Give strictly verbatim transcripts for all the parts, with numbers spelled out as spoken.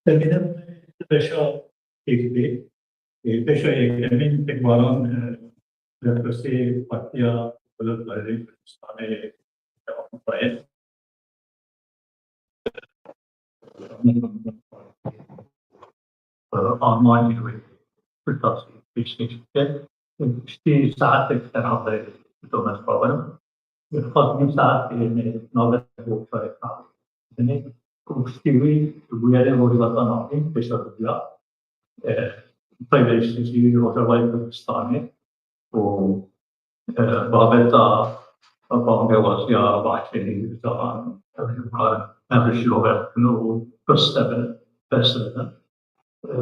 Demîne beşa yekê, e, beşa yekemîn têkbaran, e, berpirsê Partiya Welat Parêzên Kurdistanê Ewropayê. Almanya ve Kırtas pêşkêş dike. Piştî saetek herhalde dome bawerim. Xwestim saet navê bo çarek navê. Ku piştî wî bûyerên Rojhilata Navîn pêşa diya. E, peyvêştî Rojavayê Kurdistanê û, e, babeta bangewaziya Bahçelî, Öcalan, ev ji wan ev ji wan û pirs dibin, pirs dibin. E,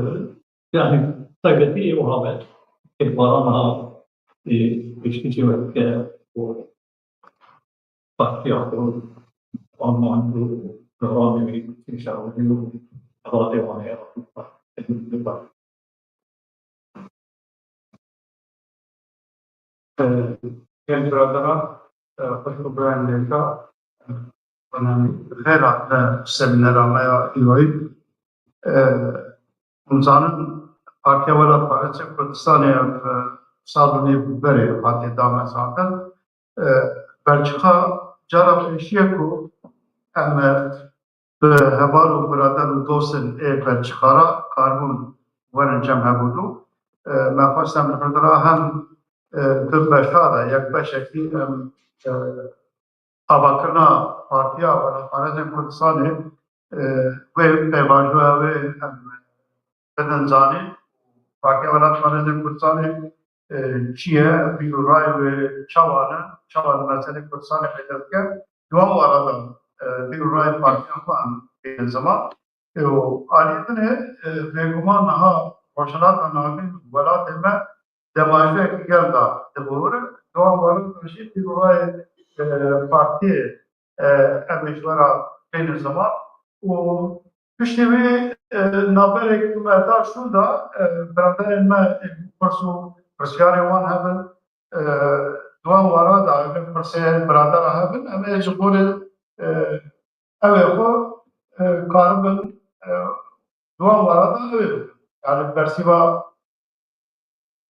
yani taybetî ê wiha be. Êkbaran ha, e, piştî cî weke û Partiya xwe Alman û deramê wî têşewilî û xebatê wan ê Ewropa. Gelî biradera, e, xweş û birayên hêja, e, bi xêr hatine semînera me ya îroyî. E, hûn zanin, Partiya Welatparêzên Kurdistanê ev, e, sal û nîv berê hatiye damezrandin. E, Belçika cara pêşî ye ku em, e, bi heval û birader û dostên ê Belçika re karibûn werin cem hevûdû. E, me xwest em li vir de re hem, e, du beşa de yek beşekî em, e, avakirina Partiya Welatparêzên Kurdistanê, e, wê pêvajoya wê em bidin zanîn. Partiya Welatparêzên Kurdistanê, e, çi ye, bîr û rayê wê çawa ne, çawa li meselê Kurdistanê qeydek dike. Di wan wara de, e, bîr û rayê partiya xwe em bênin ziman. E, û alî din ê, e, bêguman niha Rojhilata Navîn û welatê me demajiyekî germ de dibihûre. Di wan wara de jî bîr û rayê, e, partiyê, e, em ê ji we re bênin ziman. Û piştî wî, e, navberek ku me da şûnda, e, biraderên me, e, pirs û pirsyarên wan hebin, e, di wan wara de ev pirsê biradera hebin, em ê ji xwe re, e, ew ê xwe, e, karibin, e, di wan wara de ew ê bikin. Yani bersîva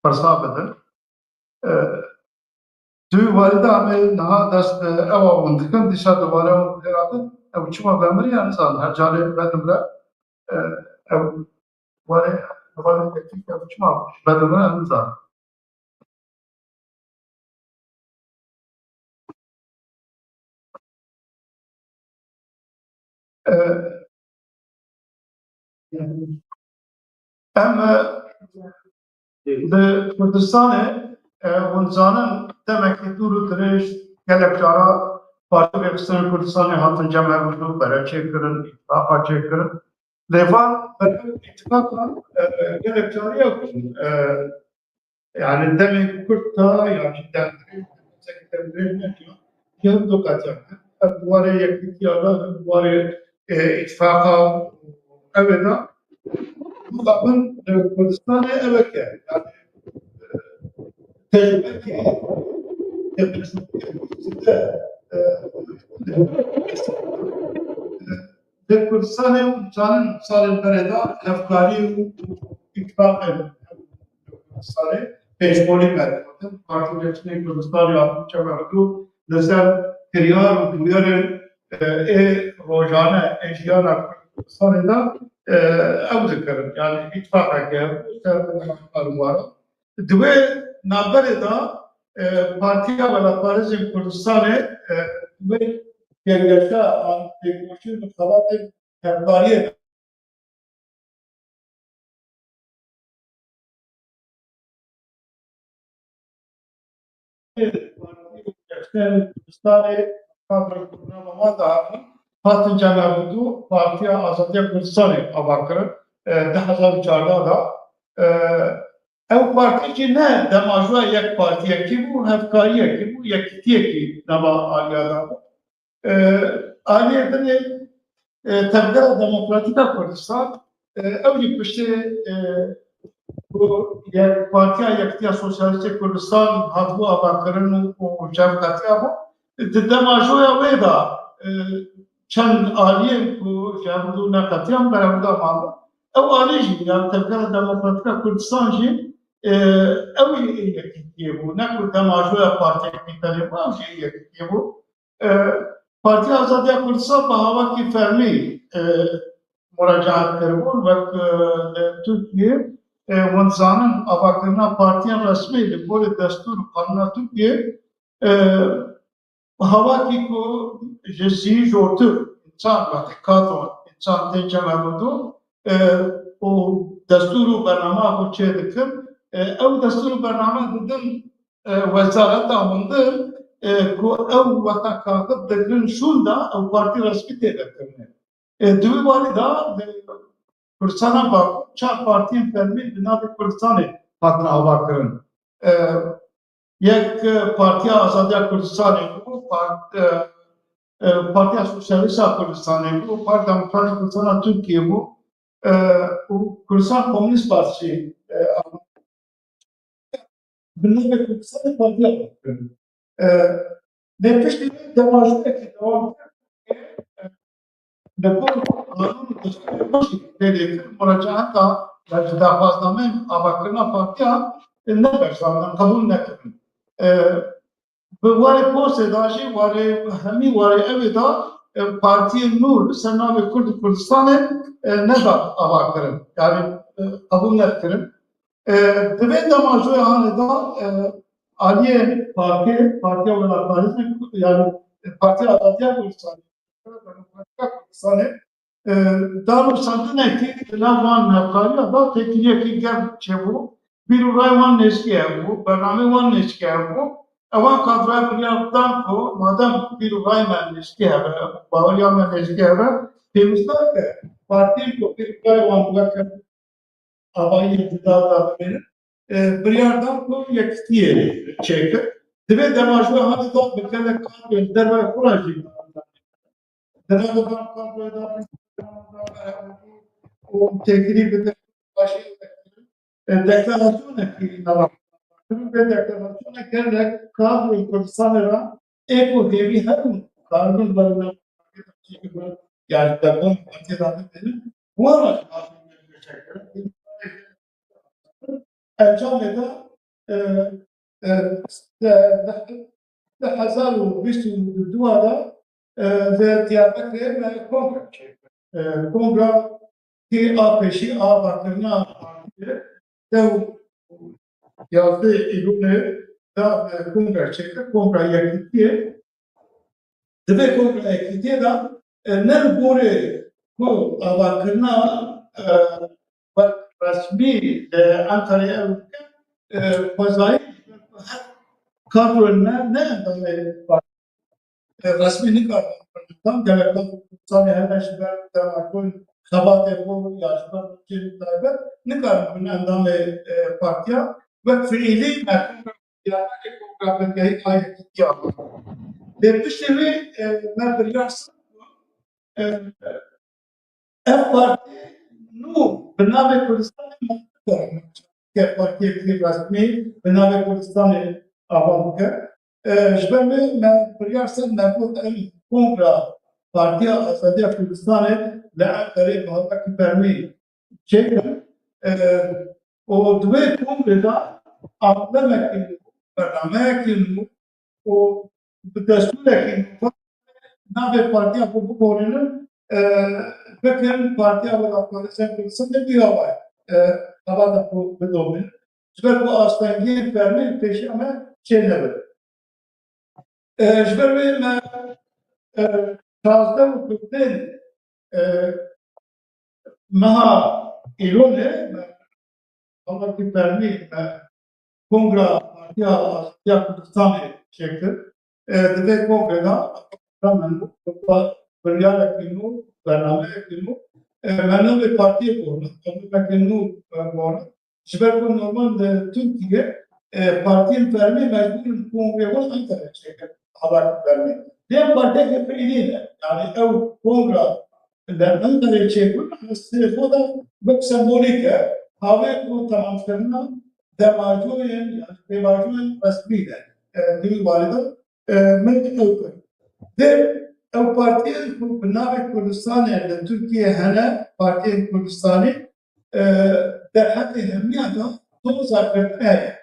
pirsa bidin. E, di wî warî de em ê niha dest bi ewa hûn dikin, dîsa dubare hûn bihêratin. Ew çima vemirî em nizanin. Her carê vedimre, e, ew warê, warê teknîk ew çima vedimre em nizanin. E, em, e, li Kurdistanê, e, hûn zanin demekî dûr û dirêj gelek cara partî rêxistinên Kurdistanê hatin cem hevû, bere çêkirin, îtifaqa çêkirin. Lê van bere îtifaqa, e, gelek carî ew, e, Yani demê kurt da, ya jî dem dirêj, demê dirêj ne, ya, ya du qetiyan. Hem di warê yekîtiya da, hem di warê, e, îtifaqa ew ê da. Muqabil, e, Kurdistanê ew eke. Yani, e, tecrübeki, e, e, Li Kurdistanê û zanin salên berê de hevkarî û îtîfaqên Kurdistanê pêşxolî me digotin. Partî Rêxistinên Kurdistanê a Çemehdû li ser kiryar û bûyerên, e, ê rojane ê jiyana Kurdistanê de, e, ew dikirin. Yani îtîfaqeke ser karobaran. Di wê navberê de, e, Partiya Welatparêzên Kurdistanê, e, di wê gelgeşa an têkoşîn bi xebatên hevkariyê de Partiya Kurdistanê, kadro kurna mama da hatin, hatin cem hevû, Partiya Azadiya Kurdistanê ava kirin, e, du hezar û çardeh da. E, Ew partî jî ne demajoya yek partiyekî bû, hevkariyekî bû, yekîtiyekî nava aliya da bû. E, aliyê din ê, e, Tevgera Demokratîk a Kurdistan, e, ew jî piştî, e, ku yek, Partiya Yekîtiya Sosyalîstê Kurdistan hatibû avakirin û, û ji hev qetiyabû. Di demajoya wê de, e, çend aliyên ku ji hev du neqetiyan berhevda mabin. Ew alî jî, yani Tevgera Demokratîk a Kurdistan jî, e, ew jî ê yekîtiyê bû. Ne ku dema ji ya partiyekî tenê bû, ew jî ê yekîtiyê bû. E, Partiya Azadiya Kurdistan bi havakî fermî, e, muracaat kiribûn, wek, e, li Tirkiyê, e, hûn dizanin, avakirina partiyên resmî li gorî destûr û qanûna Tirkiyê, e, havakî ku ji sî jortir însan, wextê kadro însan tên cem hevdu, e, û destûr û bernama ku çê dikin, e, ew destûr û bername didin, e, wezareta hundir, e, ku ew wexta kaxit digirin şûnda ew partî resmî tê derkirinê. E, di wî warî de, e, Kurdistana Bakur çar partiyên fermî di navê Kurdistanê hatin avakirin. E, yek, e, Partiya Azadiya Kurdistanê bû, part-, e, e, Partiya Sosyalîst a Kurdistanê bû, Partiya Demokratîk Kurdistan a Tirkiyê bû, e, û Kurdistan Komûnîst Partisi, e, bi navê Kurdistanê partiya kirin. E, lê piştî vê demajiyekî dewam kir, e, li gor qanûn û destûrê xwe jî tê lêkirin, muracaeta, e, ji daxwaznameyên avakirina partiya, e, nebersandin, qebûl nekirin. E, Bi warê postê de jî, warê hemî warê ew ê de, e, partiyên nû li ser navê Kurd û Kurdistanê, e, nedat avakirin. Yani, e, qebûl nedikirin. E, di vê demajoya hanê de, e, aliyê partiyê, Partiya Welatparêzê, yani, e, Partiya Azadiya Kurdistanê, Demokratîka Kurdistanê, e, danûstandinekî di nav van navkariya de têkiliyekî germ çêbû. Bîr û rayê wan nêzîkî hebû, bernameyê wan nêzîkî hebû. Ewan kadroya biryar dan ku madem bîr û rayê me nêzîkî hebe, baweriya me nêzîkî hebe, pêwîst e ke partiyên ku bîr û rayê wan weke avahiyê cuda da bimînin, e, biryar dan ku yekitiyê çêkir. Divê dema ji we hanê da bi gelek kadroyên dervayê xwe re jî Di nav van kadroyê de û têkilî bide, e, deklarasyonekî nava. Vê deklarasyonek gelek kadroyê Kurdistanê re ê ku hêvî hebûn, karibin ber, yani, derbas partiye de bibînin, wan re encamê de, e, e, di hezar û bîst û dua de, e, li Diyarbekirê me kongre çêkir. E, kongra ki a pêşî a vakirina partiyê, deh û yazdeh Îlûlê de, e, kongre çêkir, kongra yekîtiyê. Di vê kongra yekîtiyê de, e, ne li gorî ku avakirina, e, wek resmî li Enqereyê ew bike, e, xwezayî ji ber ku her kadroyên me ne endamê partiyê, e, resmî nikarin, tam gelek Kurdistanê hene ji ber demagoyên xebatê xwe ya ji ber rojên taybet nikarin bin endamê, e, partiya. Wek fiîlî me kongra Diyarbekir kongra bingehîn a yekîtiya bû. Lê piştî wî, e, me biryar ser, e, ev partiyê nû bi navê Kurdistanê me, ke partiyekî resmî bi navê Kurdistanê ava bike. E, ji ber wê me biryar ser, me got em kongra Partiya Azadiya Kurdistanê li Enqerê bi havakî fermî çêkin. E, û di wê kongrê de amblemekî nû, bernameyekî nû û bi destûrekî nû navê partiya xwe bigorînin, e, bikin Partiya Welatparêzên Kurdistanê, bi ya wayî, e, xebata xwe bidomînin. Ji ber ku astengiyên fermî li pêşiya me çênebin. E, ji ber wê me, e, şazdeh û duzdeh, e, meha Îlonê me, xebatê fermî me kongra Partiya Azadiya Kurdistanê çêkir. E, di vê kongrê de, biryarek nû, bernameyek nû, e, me navê partiyê gorin, navê nû, e, gorin. Ji ber ku normal li Tirkiyê, e, partiyên fermî mecbûr in kongrê xwe Enqerê çêkin, xebatên fermî. Lê em partiyeke fiîlî ne. Yani ew kongra li Enqerê çêbûn, li sirê xwe de wek sembolîk e. Havê ku temamkirina demajoyên, yani pêvajoyên resmî de, e, di wî warî de, e, me ew kir. Lê ew partiyên ku bi navê Kurdistanê li Tirkiyê hene, partiyên Kurdistanê, e, derheqê hemiya de doza girtinê heye.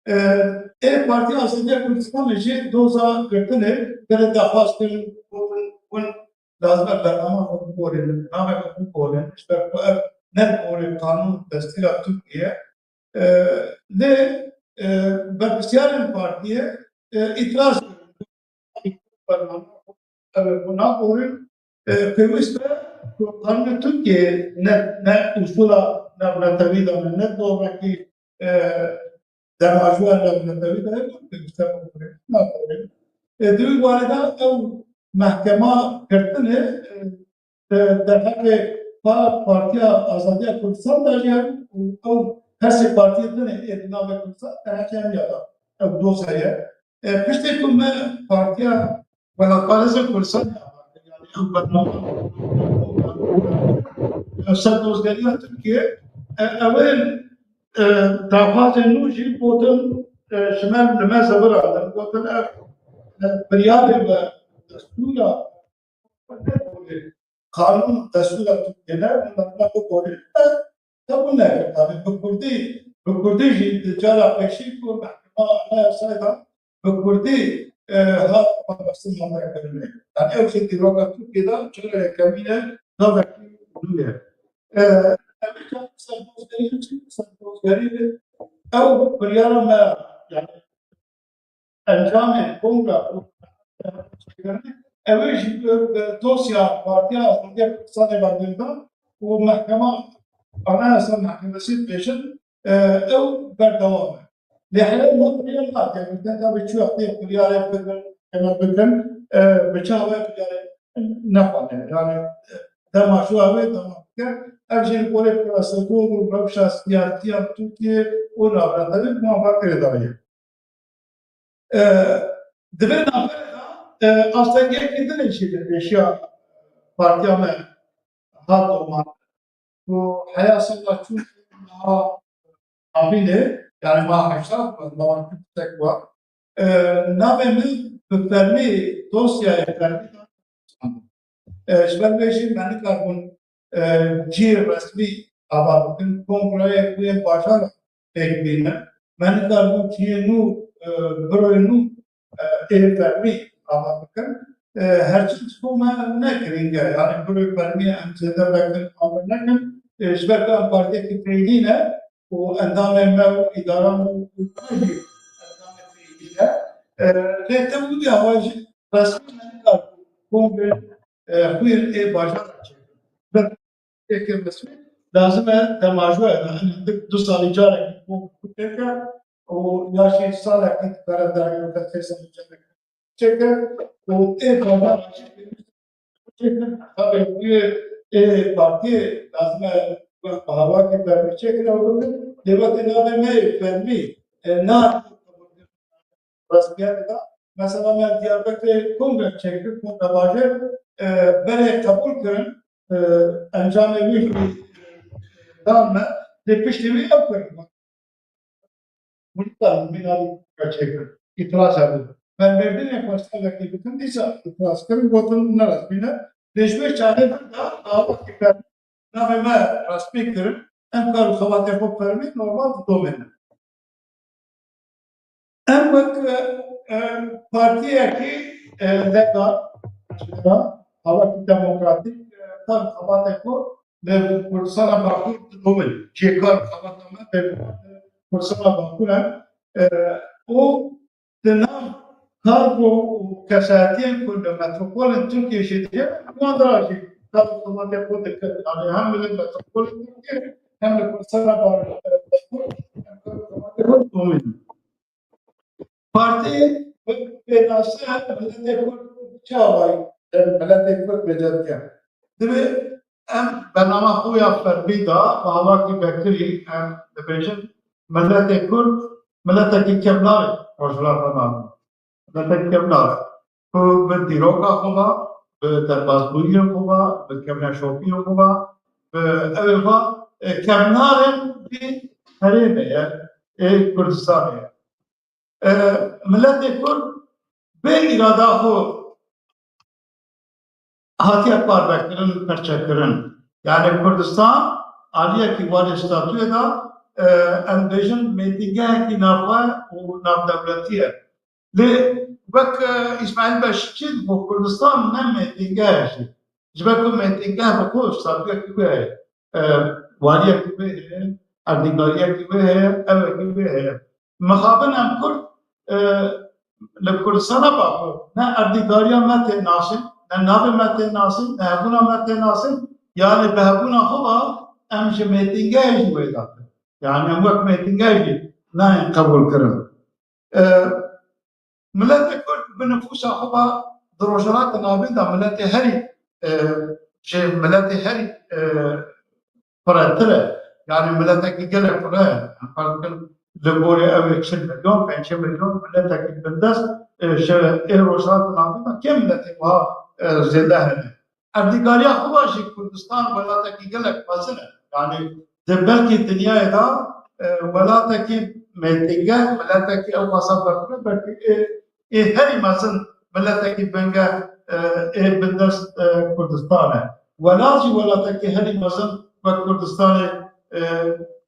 E, ê Partiya Azadiya Kurdistanê jî doza girtinê, gelê daxwaz kirin, gotin, hûn lazim e bernama xwe bigorînin, navê xwe bigorînin, ji ber ku ev ne bi holê qanûn destûra Tirkiyê. E, lê, e, berpirsiyarên partiyê, e, îtiraz kirin. Bernama xwe, ev ê xwe nagorin. E, pêwîst e ku qanûnê Tirkiyê ne, ne usûla navnetewî de ne, ne dozekî, e, demajoya navnetewî de heye, pêwîst e ku nagorin. E, di wî warê de ew mehkema girtinê, e, e, derheqê pa-, Partiya Azadiya Kurdistan de jî hebû û ew kesê partiyê din ê di navê Kurdistan derheqê hemiya de ew doz heye. E, piştê ku me Partiya Welatparêzên Kurdistan, yani ew bername, ew serdozgeriya Tirkiye, e, ew ê, e, daxwazên nû jî gotin, e, ji me li me zevirandin, gotin ev, e, biryarê me destûra qanûn destûra Tirkiyê ne, hûn bernama xwe gorînin. Me qebûl nekir. Tabii bi kurdî, bi kurdî jî di cara pêşî ku mehkema anayasayê de bi kurdî, e, hat parastin hate kirinê. Yani ew jî dîroka Tirkiyê de cara yekemîn e, gavekî nû ye. E, ev jî serdozgerî, serdozgerî ew biryara me, yani encamê kongra û ew ê jî bi, bi dosya Partiya Azadiya Kurdistanê ve girdan û mehkema, Anayasa Mahkemesi dibêjin, e, ew berdewam e. Lê heye mafya nake, bi te tabi çi wextê biryarê bikin, eme bikin, e, bi çawa biryarê nexwane. Yani, e, dema şu ew ê dema bike, ev jî li gorî prosedûr û rewşa siyasiya Tirkiye û navnetewî bi wan ve girêdayî ye. E, di vê navberê de, e, astengiyekî din jî li pêşiya partiya me hat doman. Ku heya sala çû niha navînê, yani ma heşta, ma tek wa. E, navê min bi fermî dosyayê fermî de E, ji ber vê jî me nikaribûn, e, cihê resmî ava bikin. Kongreyê xwe yên bajara pêk bînin. Me nikaribûn cihê nû, e, biroyê nû, e, ê fermî ava bikin. E, herçi ji bo me ne girîng e. Yani biroyê fermî em zêde vekin, ava nekin. E, ji ber ku em partiyekî pêngî ne û endamê me û îdaran û, û jî endamê pêngî ne. E, lê tim wî awa jî resmî me nikar kongrê, e, xwîn ê bajara çêkin. Ber êkê resmî lazim e demajoya da, hindik du salî carekî kongre têke û ya jî salekî di pere de ya sê salî carekî çêke û ê bajara çêkin. Çêkin, tabii, ê, ê partiyê lazim e bi hawakî fermî çêkin û bikin. Lê wextê navê me yê fermî, e, na resmiyetê de. Mesela me Diyarbekirê kongre çêkir, kongre bajêr, e, berê qebûl kirin, e, encamê wî jî dan me, lê piştî wî ew kirin. Hûn nikarin mîna wî çêkin. Îtiraz hebû. Me Mêrdînê xwest evekê bikin, dîsa îtiraz kirin, gotin ne resmî ne. Lê ji wê çaxê vir de awakî fermî navê me resmî kirin. Em kar û xebatê xwe fermî normal didomînin. Em wek, e, partiyekî, e, deka, awakî demokratîk, e, kar û xebatê xwe li Kurdistana Bakur didomînin. Cihê kar û xebata me li Kurdistana Bakur e. E, û di nav kadro û kesayetiyên ku li metropolên Tirkiyê jî dibe, wan de jî kar û xebatê xwe dikin. Yani hem li metropolên Tirkiyê hem li Kurdistana Bakur, e, Bakur, em kar û xebatê xwe didomînin. Partî wek pênase miletê Kurd çi awayî miletê Kurd bêce dike? Divê em bernama xwe ya fermî de bi awakî vekirî em dibêjin, miletê Kurd miletekî kevnar e Rojhilata Navîn. Miletekî kevnar e. Ku bi dîroka xwe ve, bi derbasbûyiyên xwe ve, bi kevneşopiyên xwe ve, bi ew ê ve, e, kevnarên vî herêmê ye, ê Kurdistanê ye. E, miletê Kurd bê îrada xwe hatiye parvekirin, perçekirin. Yani Kurdistan aliyekî warê statûyê de, e, em bêjin mêtingehekî navxwe û navdewletî ye. Lê wek, e, Îsmaîl Beşîkçî digot, Kurdistan ne mêtingeh e jî. Ji ber ku mêtingeh bi xwe statûyekî wê heye, e, waliyekî wê heye, erdnîgariyekî wê heye, ewekî wê heye. Mixabin em Kurd, e, li Kurdistana Bakur ne erdnîgariya me tê nasîn, ne navê me tê nasîn, ne hebûna me tê nasîn. Yanî bi hebûna xwe ve em ji mêtingehê jî wê datin. Yanî em wek mêtingeh jî nayên qebûlkirin. E, Miletê Kurd bi nifûsa xwe ve di Rojhilata Navîn de miletê herî, e, ji miletê herî, e, firehtir e. Yanî miletekî gelek fireh e. Em ferz bikin li gorî ew ê çil milyon, pêncî milyon miletekî bindest, e, ji ê Rojhilata Navîn de kêm miletê wiha, e, zêde hene. Erdnîgariya xwe ve jî Kurdistan welatekî gelek mezin e. Yanî di belkî dinyayê de, e, welatekî mêtingeh, miletekî ew wasa berxwe, belkî ê, ê herî mezin miletekî bingeh, e, ê bindest, e, Kurdistan e. Welat jî welatekî herî mezin wek Kurdistanê, e,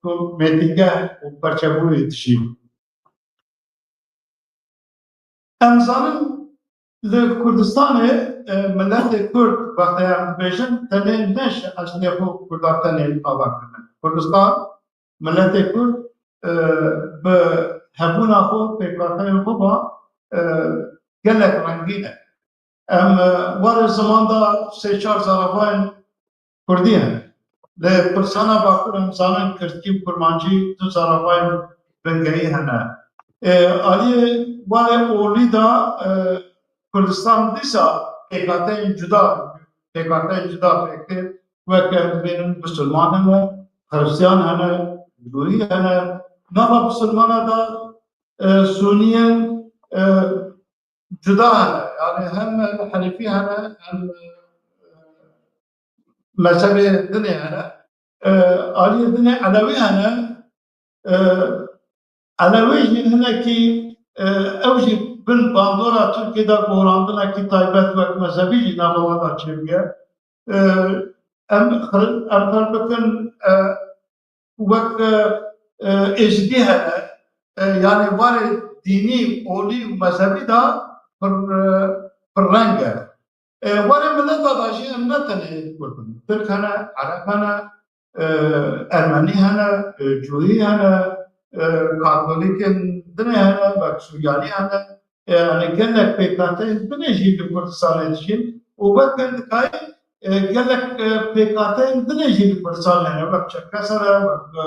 ku mêtingeh û perçebûyî dijî. Em zanin li Kurdistanê, e, miletê Kurd, wextê em dibêjin, tenê ne ji eslê xwe Kurda tenê ava kirine. Kurdistan, miletê Kurd, e, bi hebûna xwe, pêkhateyên xwe ve, e, gelek rengîn e. Em, e, warê ziman de sê çar zaravayên Kurdî hene. Li Kurdistana Bakur em zanin Kirdkî û Kurmancî du zaravayên bingehî hene. E, aliyê warê olî de, e, Kurdistan dîsa pêkhateyên cuda, pêkhateyên cuda pêk tê, wek em dibînin Bisilman hene, Xiristiyan hene, Cûyî hene. Nava Bisilmana de, e, Sûniyên, e, cuda hene. Yanî hem, hem Henîfî hene, hem, e, mezhebê dinê hene. E, aliyê dinê Elewî hene. E, Elewî jî hinekî, e, ew jî bin bandora Tirkiyê de gorandinekî taybet wek mezhebî jî nava wan de çêbûye. E, em xir-, em xir bikin, e, wek, e, e, êzidî hene, e, yanî warê dînî, olî û mezhebî de pir, e, pir reng e. E, warê mileta de jî em ne tenê Kurd in. Tirk hene, Ereb hene, e, Ermenî hene, e, Cûyî hene, e, Katolîkên dinê hene, wek Suryanî hene, e, yanî gelek pêkhateyên dinê jî li Kurdistanê dijîn û wek hindikayî, e, gelek, e, pêkhateyên dinê jî li Kurdistanê hene, wek Çerkes hene, wek, e,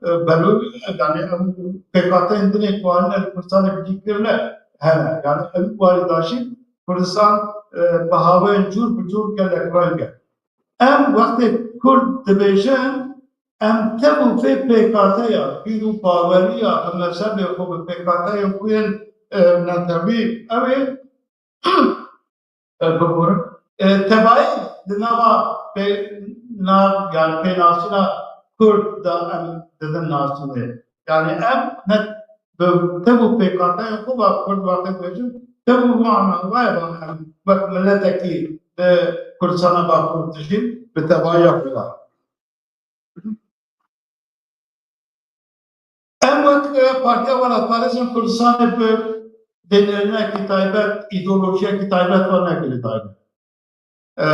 e, Belû, yanî ew pêkhateyên dinê ku hatine li Kurdistanê bicî kirine hene. Yanî ew warî de jî Kurdistan, e, bi hawayên cûr bi cûr gelek reng e. Em wextê Kurd dibêjin, em tev û vê pêkateya bîr û baweriya bi mezhebê xwe, bi pêkateyên xwe yên, e, netewî ew ê, e, biborin. E, tevayî di nava pê-, nav, yan pênasîna Kurd de em didin nasînê. Yanî em ne bi tev û pêkateyên xwe ve Kurd wextê dibêjin, tev û mana wê ve em wek miletekî li Kurdistana Bakur dijîn, bi tevahiya xwe ve. Em wek, e, Partiya Welatparêzên Kurdistanê bi dênerinekî taybet, îdeolojiyekî taybet ve ne girêdayî ne. E,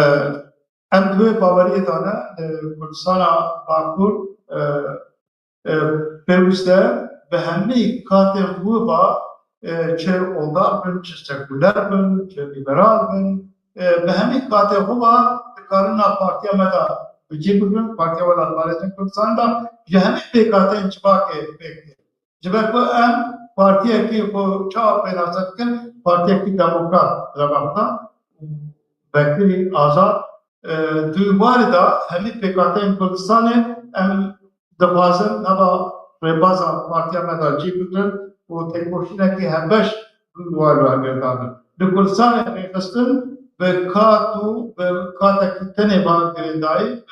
em di wê baweriyê de ne, e, Kurdistana Bakur, e, e, pêwîst e bi hemî katên xwe ve, e, çi oldar bin, çi sekuler bin, çi lîberal bin, e, bi hemî katê xwe ve dikarin nav partiya me de bi cî bigrin, Partiya Welatparêzên Kurdistanê de ji hemî pêkhateyên civakê pêk tê. Ji ber ku em partiyekî xwe çawa pênase dikin, partiyekî demokrat, revexta û vekirî azad, e, di warî de hemî pêkhateyên Kurdistanê em dixwazin nava rêbaza partiya me de cî bigrin û têkoşînekî hevbeş bi warî ve girêdayî bin. Li Kurdistanê rêxistin bi kat û bi katekî tenê ve girêdayî,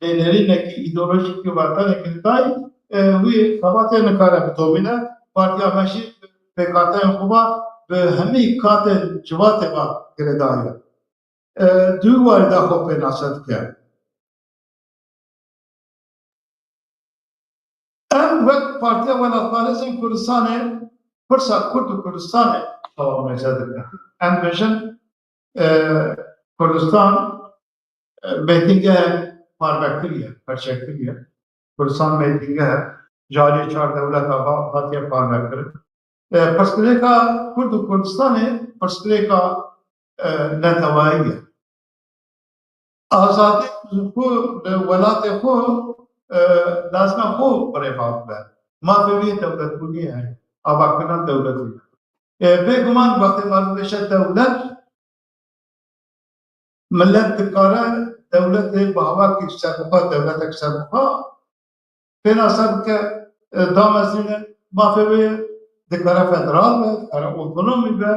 bi lênerînekî îdeolojîk û vatanê girêdayî, e, wî xebatê nikare bidomîne. Partiya me jî pêkhateyên xwe ve bi hemî katên civatê ve girêdayî ye. E, di wî warî de xwe pênase dike. wek Partiya Welatparêzên Kurdistanê pirsa Kurd û Kurdistanê çawa mêze dike. Em bêjin, e, Kurdistan, e, mêtingehek parvekirî ye, perçekirî ye. Kurdistan mêtingehek ji aliyê çar dewleta va hatiye parvekirin. E, pirsgirêka Kurd û Kurdistanê pirsgirêka, e, netewayî ye. Azadî ji xwe li welatê xwe, e, lazim e xwe birêve bibe. Mafê wî dewletbûnê heye, avakirina dewletê. E, bêguman wextê meriv dibêje dewlet, milet dikare dewletê bi hawakî serbixwe, dewletek serbixwe, pênase bike, e, damezrîne, mafê wê dikare federal be, dikare otonomî be.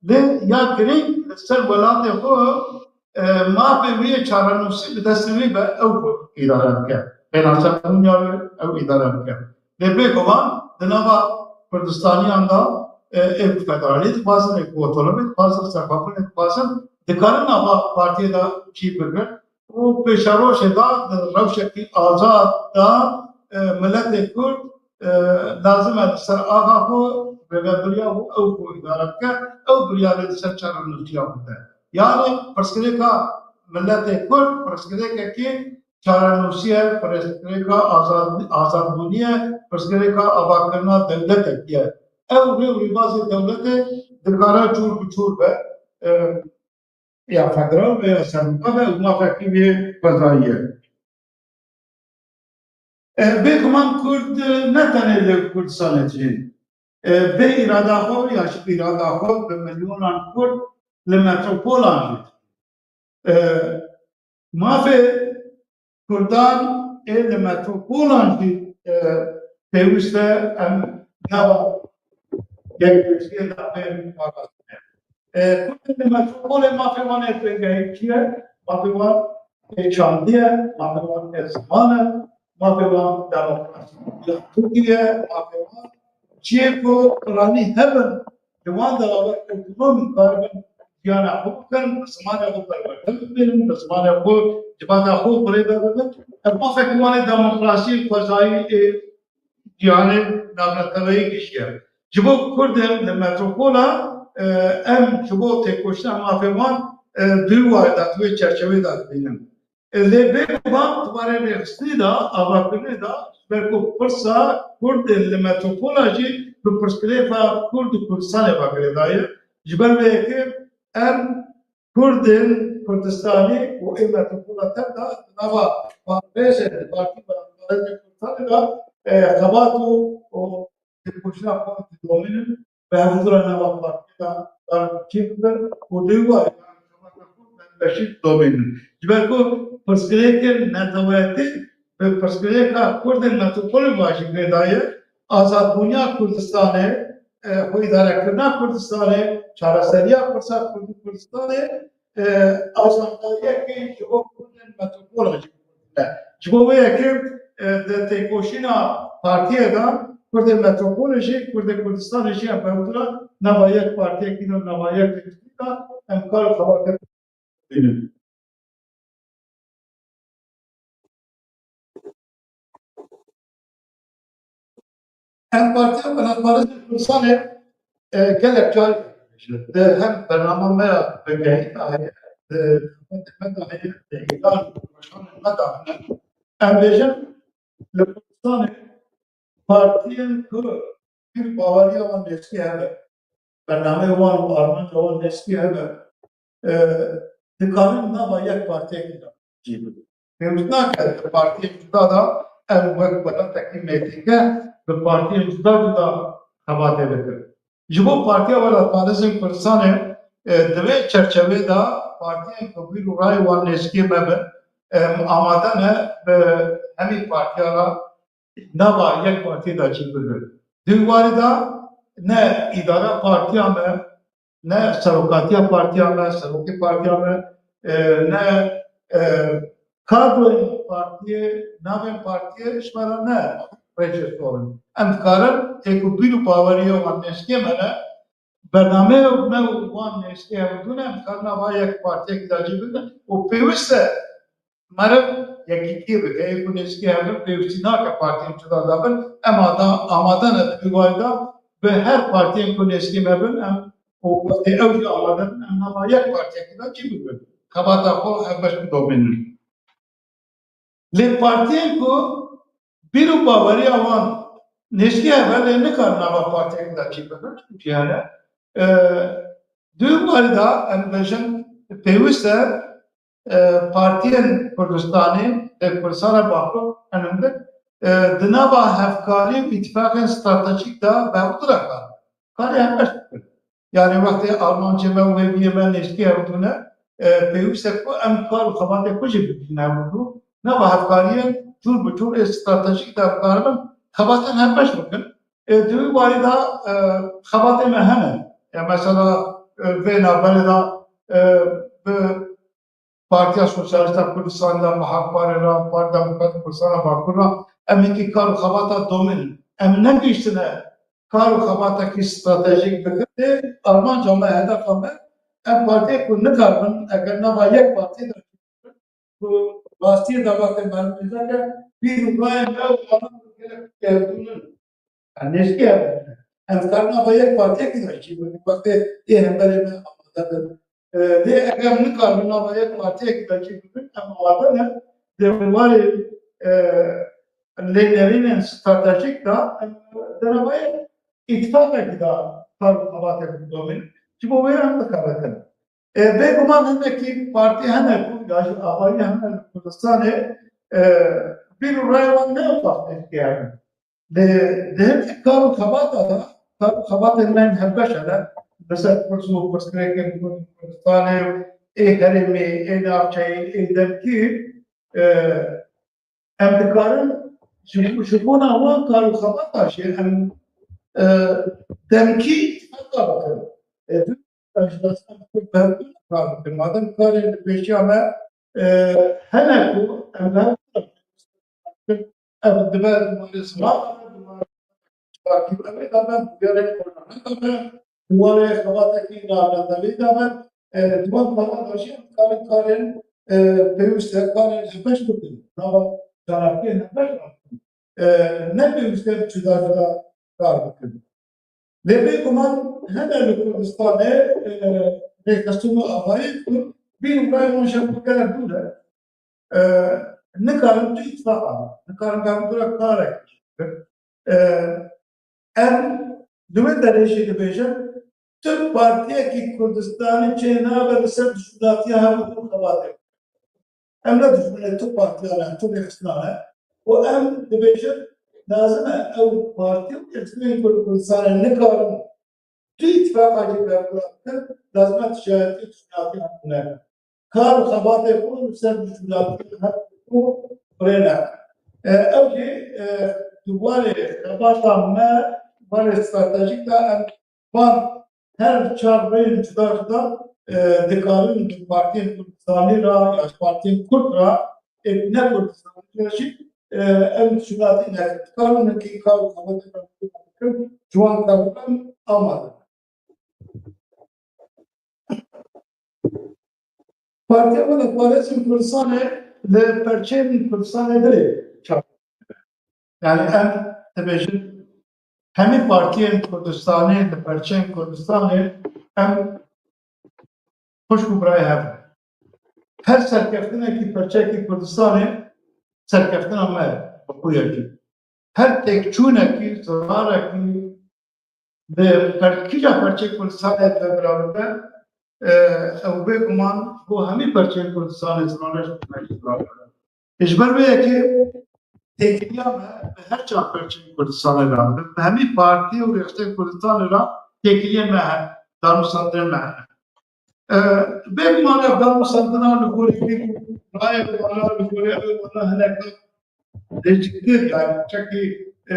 Lê ya girîng li ser welatê xwe, e, mafê wê yê çarenûsî bi destê wê be, ew xwe îdare bike. Pênasebûna wê ew îdare bike. Lê bêguman di nava Kurdistaniyan de, e, ê ku federalî dixwazin, ê ku otonomî dixwazin, serxwebûnê dixwazin, dikarin nava partiyê de cî bigirin. Û pêşerojê de di rewşekî azad de, e, miletê Kurd, e, lazim e li ser axa xwe rêvebiriya xwe ew xwe îdare bike, ew biryarê li ser çarenûsiya xwe bide. Yanî pirsgirêka miletê Kurd pirsgirêkekî çarenûsî ye, pirsgirêka azad-, azadbûnî ye, pirsgirêka avakirina dewletekî ye. Ew rê û rêbazê dewletê dikare cûr bi cûr be. E, ya federal be ya sermixwe be û mafekî wê xwezayî ye. E, bêguman Kurd, e, ne tenê li Kurdistanê dijîn. E, bê îrada xwe ya ji îrada xwe bi milyonan Kurd li metropolan jî dijîn. E, mafê Kurdan ê li metropolan jî, e, pêwîst e em nava yekpêşiyê de bên parastinê. E, Kurdên li metropolê mafê wan ê pêgehî çi ye? Mafê wan ê çandî ye, mafê wan ê ziman e, mafê wan demokrasî ya Tirkiyê ye, mafê wan cihê ku piranî hebin, di wan de awet otonom karibin jiyana xwe bikin, bi zimanê xwe perwerde bibînin, bi zimanê xwe civata xwe bi rê ve bibin. Ev mafekî wan ê demokrasî, xwezayî ê cîhanê navneteweyî kişiye. Ji bo Kurdên li metropola, e, em ji bo têkoşîna mafê wan, e, di wê warê de, di wê çerçeveyê de dibînin. E, lê bêguman di warê rêxistinê de, avakirinê de, ji ber ku pirsa Kurdên li metropola jî bi pirsgirêka Kurd û Kurdistanê ve girêdayî ye. Ji ber vê yekê em Kurdên Kurdistanî û ê metropola tev de di nava parêzên di partî ve parêzên Kurdistanê de, e, xebat û, û têkoşîna xwe didomînin, bi hevdû re nava partiyê de karin çêbibin û di wê warê de xebata xwe bi hevbeşî didomînin. Ji ber ku pirsgirêkên neteweyetî bi pirsgirêka Kurdên metropolê ve jî girêdayî ye, azadbûniya Kurdistanê, e, xwe îdarekirina Kurdistanê, çareseriya pirsa Kurd û Kurdistanê, e, azadkariyekê ji bo Kurdên metropola jî ne. Ji bo wê yekê, e, di têkoşîna partiyê de Kurdên metropolê jî, Kurdên Kurdistanê jî em bi hevdû re nava yek partiyekî de, nava yek rêxistinî de em kar û xebatê bînin. Em Partiya Welatparêzên Kurdistanê, e, gelek car di hem bernama me ya vegehî de heye, di xebatê me de heye, di îlan û weşanên me de hene. Em bêjin, li Kurdistanê partiyên ku bîr û baweriya wan nêzkî hebe, bernameyê wan û armanca wan nêzkî hebe, e, dikarin nava yek partiyekî de cî bibin. Pêwîst nake di partiyên cuda de em wek welatekî mêtingeh bi partiyên cuda cuda xebatê bikin. Ji bo Partiya Welatparêzên Kurdistanê, e, di vê çerçevê de partiyên ku bîr û rayê wan nêzkî me bin, em amade ne bi hemî partiya re nava yek partiyê de cî bibin. Di wî warî de ne îdara partiya me, ne serokatiya partiya me, serokê partiya me, e, ne, e, kadroyên partiyê, navên partiyê ji me re ne rêçêsor in. Em dikarin ê ku bîr û baweriya wan nêzkê me ne, bernameyê me û wan nêzkê hevdû ne, em dikarin nava yek partiyekî de cî bibin û pêwîst e meriv yekîtiyê bike, ê ku nêzîkî hev in pêwîstî nake partiyên cuda de bin. Em ada-, amade ne di vî warî de bi her partiyên ku nêzîkî me bin, em û wextê ew jî amade bin, em nava yek partiyekî de çî bikin. Xebata xwe hevbeş bidomînin. Lê partiyên ku bîr û baweriya wan nêzîkî hev e lê nikarin nava partiyekî de çî bikin, jî hene. E, di wî warî de em bêjin pêwîst e, e, partiyên Kurdistanê, e, Kurdistana Bakur, enin de, e, di nava hevkarî û îtîfaqên stratejîk de bi hev re kar. Karê hevbeş bikin. Yani wextê armancê me û hêviyê me nêzîkî hev bûne, e, pêwîst e ku em kar û xebatê xwe jî bigihîne hev û nava hevkariyên cûr bi cûr ê stratejîk de em karibin xebatên hevbeş bikin. E, di wî warî de, e, xebatê me hene. Ya mesela, e, vê navberê de, e, bi Partiya Sosyalîst a Kurdistanê de, bi Hakparê re, Partiya Demokratîk Kurdistana Bakur re, em hinkî kar û xebata domîn in. Em negihîştine kar û xebatekî stratejîk bikin. Lê armanca me, hedefa me, em partiyê ku nikaribin, eger nava yek partiyê de ku rastiyê de wextê me dibêje ke bîr û rayên me û wana gelek têkevdûn in. Em nêzîkî hev in. Em dikarin nava yek partiyekî de çî bikin. Wextê ê hemberê me amade bin. E, lê eger em nikarin nava yek partiyekî de çî bikin, em amade ne. Di warê, e, lênerînên stratejîk de em di nava yek îtîfaqekî de kar û xebatê bidomînin. Ji bo wê em dixebitin. E, bêguman hinekî partî hene ku ya jî avayî hene li Kurdistanê, e, bîr û raya wan ne ew wextê digerin. Lê di hinek kar û xebata de, kar û xebatên me yên hevbeş hene. Li ser pirs û pirsgirêkên Kurd-, Kurdistanê, ê herêmê, ê navçeyê, ê demkî, e, em dikarin ji, ji bona wan kar û xebata jî em, e, demkî îtîfaq bikin. E, tu, em ji dest em xwe bi hev kar bikin. Madem karên li pêşiya me, e, hene ku em bi hev bikin, ev dibe di warê ziman, Partî ew ê dabe, gelek parlament dabe, di warê xebatekî navnetewî dabe, e, di wan xebata jî em dikarin karên, e, pêwîst e, karên hevbeş bikin. Nava çalakiyên hevbeş bikin. E, ne pêwîst e cuda cuda kar bikin. Lê bêguman hene li Kurdistanê, e, rêxistin û avayên ku bîr û rayên wan ji hev gelek dûr e. E, nikarin tu îtifaqa, nikarin gavdura karek. E, em di wê derê jî dibêjin, tu partiyekî Kurdistanî çê nabe li ser dijminatiya hev û xebatê. Em ne dijminê tu partiya ne, tu rêxistina ne. Û em dibêjin, lazim e ew partî û rêxistinên Kurd-, Kurdistanê nikarin tu îtifaqa jî berqerar bikin, lazim e tijayetî û dijminatî hevdû nekin. Kar û xebatê xwe li ser dijminatî hevdû firê nekin. E, ew jî, e, di warê xebata me, warê stratejîk de em van her çar rêyên cuda cuda, e, dikarin bi partiyên Kurdistanî re ya ji partiyên Kurd re, ê ne Kurdistanî re jî, e, em dijminatî nekin. Dikarin hinkî kar û xebatê me bikin, ji wan kar bikin, amade. Partiya Xwedexwarê Kurdistanê li perçeyên Kurdistanê dilê çap. Yani em dibêjin hemî partiyên Kurdistanê li perçeyên Kurdistanê em xwişk û birayê hev in. Her serkeftinekî perçeyekî Kurdistanê serkeftina me ye bi xwe yekî. Her têkçûnekî, zirarekî li per-, kîja perçeyê Kurdistanê de bira bibe, e, ew bêguman bo hemî perçeyên Kurdistanê zirareş bûne, zirar e. Ji ber vê yekê têkiliya me bi her çar perçeyên Kurdistanê re, bi hemî partî û rêxistinên Kurdistanê re têkiliyên me hene, danûstandinên me hene. E, bêguman ev danûstandina li gorî wî rayê wana, li gorî ew wana hinek lêciktir, yani çekî, e,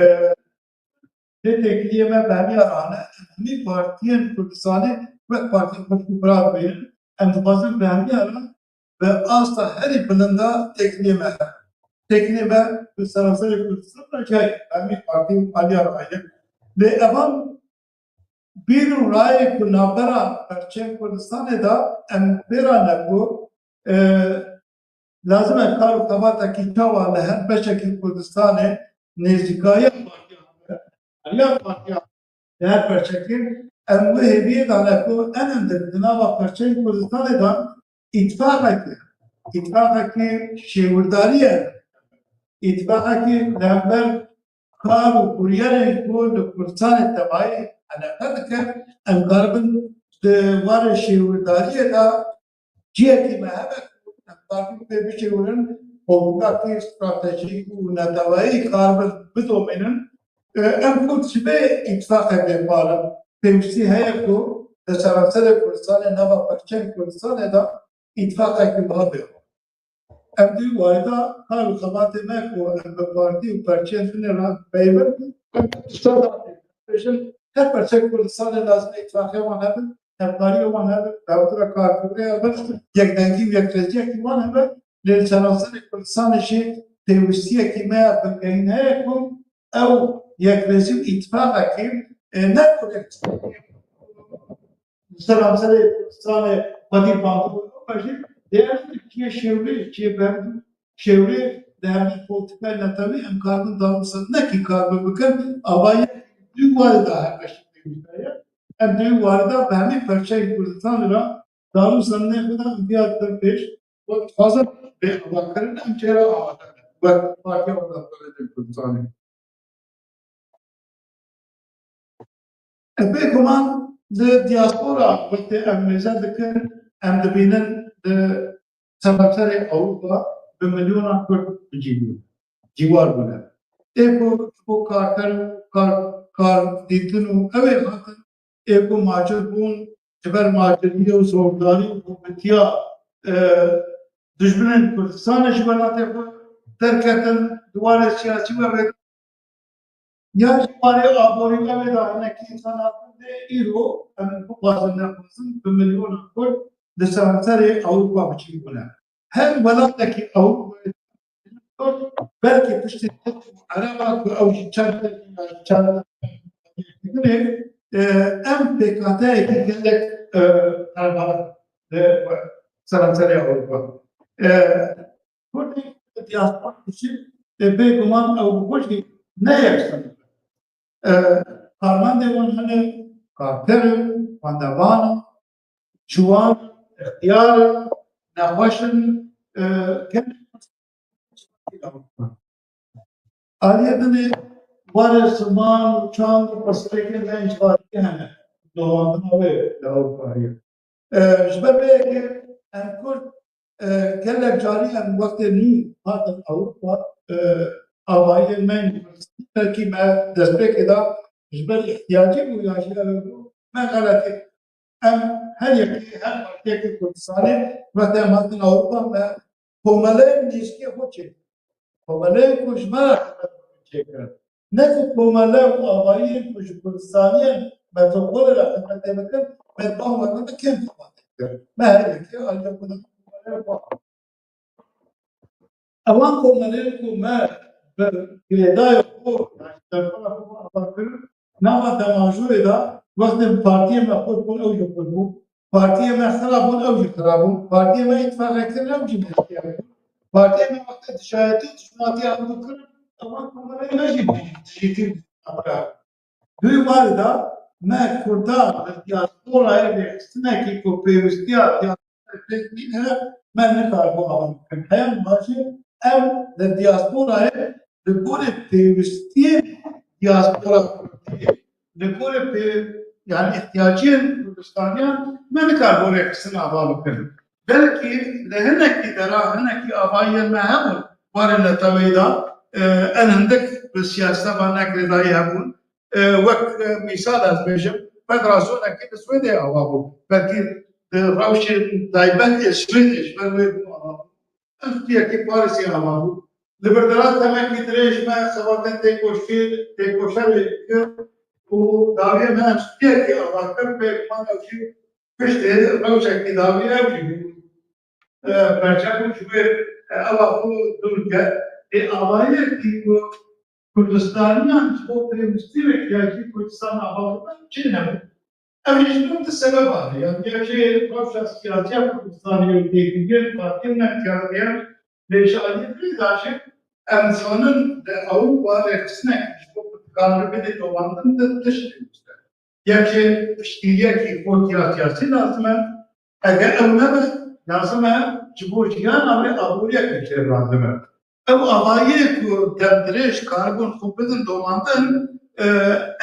lê têkiliyê me bi hemiya re hene, hemî partiyên Kurdistanê wek partiyên xwe ku bira bibînin, em dixwazin bi hemiya re bi asta herî bilind de têkiliyê me hene. Têkiliyê me bi seranserê Kurdistan re çi heye? Hemî partî û aliya re heye. Lê evan bîr û rayê ku navbera perçeyên Kurdistanê de em pê re ne ku, e, Lazim e kar û xebatekî çawa li her beşekî Kurdistanê nêzîkayiya partiya hebe, heriya partiya li her beşekî, em wê hêviyê dane ku en hindik di nava perçeyên Kurdistanê de îtifaqekî, îtifaqekî şêwirdarî ye, îtifaqekî li hember kar û kuryerên ku li Kurdistanê tevayî eleqe dikin, em karibin di warê şêwirdariyê de cihekî me hebe ku em karibin pê bişêwirin, politikakî stratejîk û neteweyî karibin bidomînin. E, em Kurd ji vê îtifaqê bêpar in. Pêwîstî heye ku li seranserê Kurdistanê, nava perçeyên Kurdistanê de îtifaqekî wiha bê. Em di wî warî de kar û xebatê me ku em bi partî û perçeyên din re peyvin, em tişta dibêjin, her perçek Kurdistanê lazim e îtifaqê wan hebe, hevkariyê wan hebe, rewtira karkirina hebe, yekdengî û yekrêziyekî wan hebe, lê li seranserê Kurdistanê jî pêwîstiyekî me ya bingehîn heye ku ew yekrêzî û îtifaqekî, e, ne ku seranserê Kurdistanê xwedî bandor bû, ew jî dê em Tirkiye şêwrê, çê ber şêwrê di hemî polîtîkayê netewî em karibin darûsa nekî karbin bikin, ava yek di warê de her beşî pêwîst heye. Em di wî warê de bi hemî perçeyên Kurdistanê re darûsa nexwe de em viya dikin pêş, wek dixwazin bê avakirin em jê re amade bin. Wek Partiya Demokratîk Kurdistanê. Bêguman di diaspora wextê em mêze dikin, em dibînin di seranserê Ewropa bi milyonan Kurd bi cî bûne, cîwar bûne. Ê ku ji bo karker û kar, kar dîtin û ew ê hatin, ê ku macir bûn, ji ber maciriyê û zordarî û hûrmetiya, e, dijminên Kurdistanê ji welatê xwe derketin, di warê siyasî ve vê ya ji warê aborî ve vê de hinekî însan hatin dê îro em bixwazin nexwazin bi milyonan Kurd li seranserê Ewropa bi cî bûne. Her welatekî Ewropayê belkî piştî Ereba ku ew jî çend, çend, e, em pêkhateyekî gelek, e, qereba, e, seranserê Ewropa. E, Kurdên diaspora jî, e, bêguman ew bi xwe jî ne yeksan in. E, karmendê wan hene, karker in, xwendevan in, ciwan in, extiyar in, nexweş in, e, gelek Aliyê din ê warê ziman û çand û pirsgirêkên me ji xartiyê hene. Dolandina wê li Ewropa heye. E, ji ber vê yekê em Kurd, e, gelek carî em wextê nû hatin Ewropa, e, avahiyên me ên Kurdistanî belkî me destpêkê de ji ber îhtiyacê bû ya jî ew bû, me xeletî. Em her yekê, her partiyekê Kurdistanê, wextê em hatin Ewropa, me komeleyên nêzîkê xwe çêkirin. Komeleyên ku ji me re xizmet bikin çêkirin. Ne ku komele û avahiyên ku ji Kurdistaniyên metropolê re xizmetê bikin, me di van wextan de kêm xebatê kir. Me her yekê aliyê xwe de komeleya xwe. Ewan komelên ku me bi girêdayê xwe, yanî derfara xwe ava kirin, nava demajûrê de wextê partiyê me xurt bûn, ew jî xurt bûn. Partiyê me xira bûn, ew jî xira bûn. Partiyê me îtifaqê kirin, ew jî nêzîkê bûn. Partiyê me wextê dijayetî û dijminatî ango kirin, ewan komelên me jî dijîtî û dijminatî. Di wî warî de me Kurdan li diasporayê rêxistinekî ku pêwîstiya diasporayê pêk nîne, me nikaribû awan bikin. Heya niha jî em li diasporayê li gorî pêwîstiyên diaspora Kurdî, li gorî pê, yanî îhtiyaciyên Kurdistaniyan me nikaribû rêxistin ava bikin. Belkî li hinekî dera, hinekî avahiyên me hebûn warê neteweyî de, e, en hindik bi siyaseta van ne girêdayî hebûn. E, wek, e, mîsal ez bêjim, federasiyonekî li Swêdê ava bû. Belkî di rewşê taybet ê Swêdê ji ber wê bû ava bû. Em stûyekî Parîsê ava bû. Li vir dera demekî dirêj me xebatên têkoşî-, têkoşerê kir û dawiyê me em stûyekî ava kir, bêguman ew jî piştî rewşekî dawî ew jî bû. E, perçe bû ji wê, e, eva xwe dûr ket. Ê avahiyekî ku Kurdistaniyan ji bo pêwîstî û îhtiyacî Kurdistan ava bikin çi nebû. Ev jî ji bin du sebeba ne. Yanî yek jê rewşa siyasiya Kurdistanê û têkiliyên partiyên me tiyariyan Pêşaliyê vê de jî em zanin di Ewropa rêxistinek ji bo ku dikaribin bidê domandin di tişt pêwîst e. Yek jî piştgiriyekî xort ya siyasî lazim e. Eger ew nebe, lazim e ji bo jiyana wê aboriyekê jê lazim e. Ew avayiyê ku demdirêj karibûn xwe bidin domandin, e,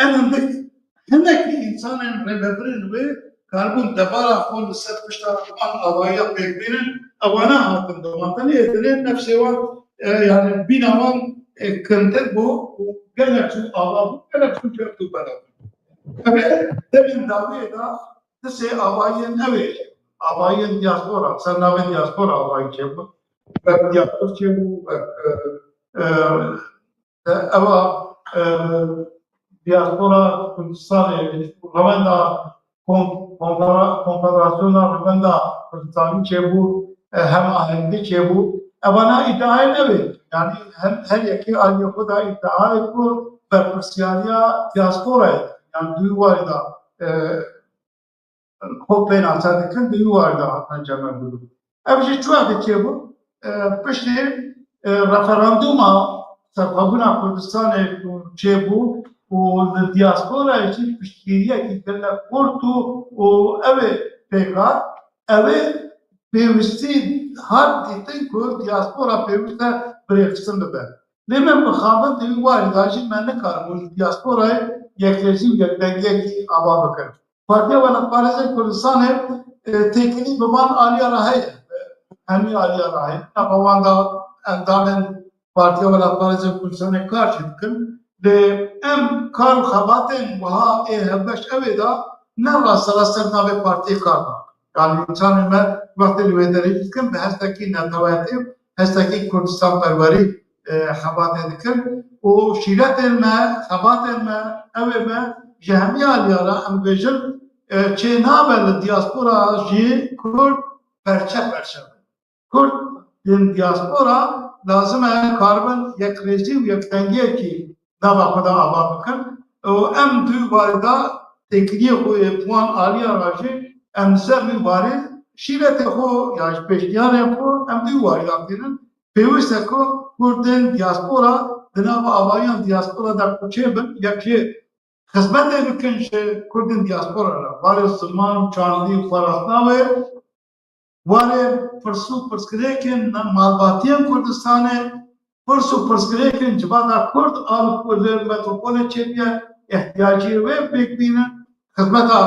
em hindik hinekî însanên rêvebirên wê karibûn debara xwe li ser pişta wan avayiya pêk bînin, ewana hatin domandin ê dilê nefsê wan, e, yani bîna wan, e, kintir bû û gelek zû ava bû, gelek zû cer û bela bû. Ev ê demên dawiyê de tisê avayiyên ew ê, avayiyên diaspora, ser navê diaspora avayî çêbû. Wek diaspor çêbû, wek, e, e, e, ewa, e, diaspora Kurdistanê, rewenda kon-, konfera-, konfederasyona rewenda Kurdistanî çêbû, e, hemahengî çêbû. Evana îdiayên ew ê. Yani her, her yekê aliyê xwe da îdiayê ku berpirsiyariya diasporayê. Yani di wî warî da, e, xwe pênase dikin, di wî warî de hatine cem ev bû. Ev jî çi wextê çêbû? E, piştî, e, referandûma serxwebûna Kurdistanê ku çêbû û li diasporayê jî piştgiriyekî gelek xurt û, û ew ê pêk hat, ew ê pêwîstî hat dîtin ku diaspora pêwîst e birêxistin bibe. Lê me mixabin di wî warî de jî me nikaribû ji diasporayê yekrêzî û yekdengiyekî ava bikin. Partiya Welatparêzên Kurdistanê, e, têkilî bi van aliya re heye. Hemî aliya re heye. Nava wan de endamên Partiya Welatparêzên Kurdistanê kar jî dikin. Lê em kar û xebatên wiha ê hevbeş ew ê de ne rast sera ser navê partiyê kar nakin. Yani însanên me wextê li wê derê jî dikin, bi hestekî neteweyetê, hestekî Kurdistanperwerî, e, xebatê dikin û şîretên me, xebatên me, ew ê me ji hemî aliya re em bêjin, e, çê nabe li diaspora jî Kurd perçe perçe bin. Kurd yên diaspora lazim e karibin yekrêzî û yekdengiyekî nava xwe de ava bikin û em di wî warî de têkiliyê xwe yê bi wan aliya re jî em li ser wî warî şîretê xwe ya ji pêşniyarên xwe em di wî warî de tênin. Pêwîst e ku Kurdên diaspora di nava avahiyan diaspora de ku çêbin, yek jê xizmetê bikin ji Kurdên diaspora re, warê ziman, çandî û parastina wê, warê pirs û pirsgirêkên malbatiyên Kurdistanê, pirs û pirsgirêkên civata Kurd a li metropolê çêbûye, ihtiyaciyê wê pêk bînin, xizmeta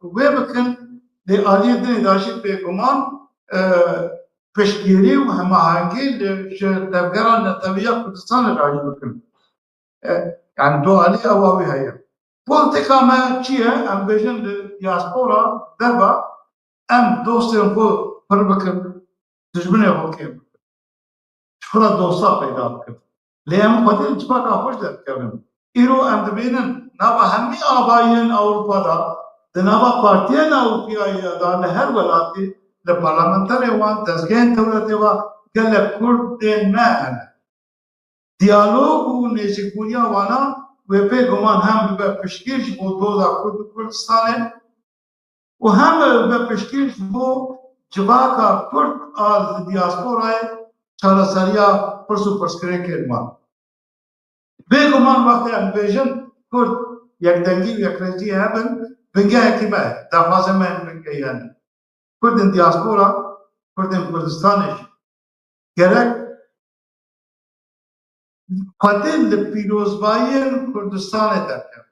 wê bikin, lê aliyê dinê de jî bêguman, e, piştgirî û hemahengî li, ji tevgera netewî ya Kurdistanê re jî bikin. E, yani dualî ewa wî heye. Polîtîka me çi ye? Em bêjin li diaspora derve em dostên xwe pir bikin, dijminê xwe kêm bikin. Ji xwe re dosta peyda bikin. Lê em xwedî li civaka xwe ji derdikevin. Îro em dibînin nava hemî avayiyên Ewropa de, di nava partiyên Ewropiyayê de, li her welatî, li parlamenterê wan, dezgehên dewletê ve gelek Kurd tên me hene. Diyalog û nêzîkbûniya wana wê bêguman hem bibe piştgir ji bo doza Kurd û Kurdistanê û hem bibe piştgir ji bo civaka Kurd a li diasporayê çareseriya pirs û pirsgirêkên wan. Bêguman wextê em dibêjin Kurd yekdengî û yekrêzî hebin, bingehekî me, daxwazê me yên bingehî hene. Kurdên diaspora, Kurdên Kurdistanê jî gerek xwedî li pîrozbayiyên Kurdistanê derkevin.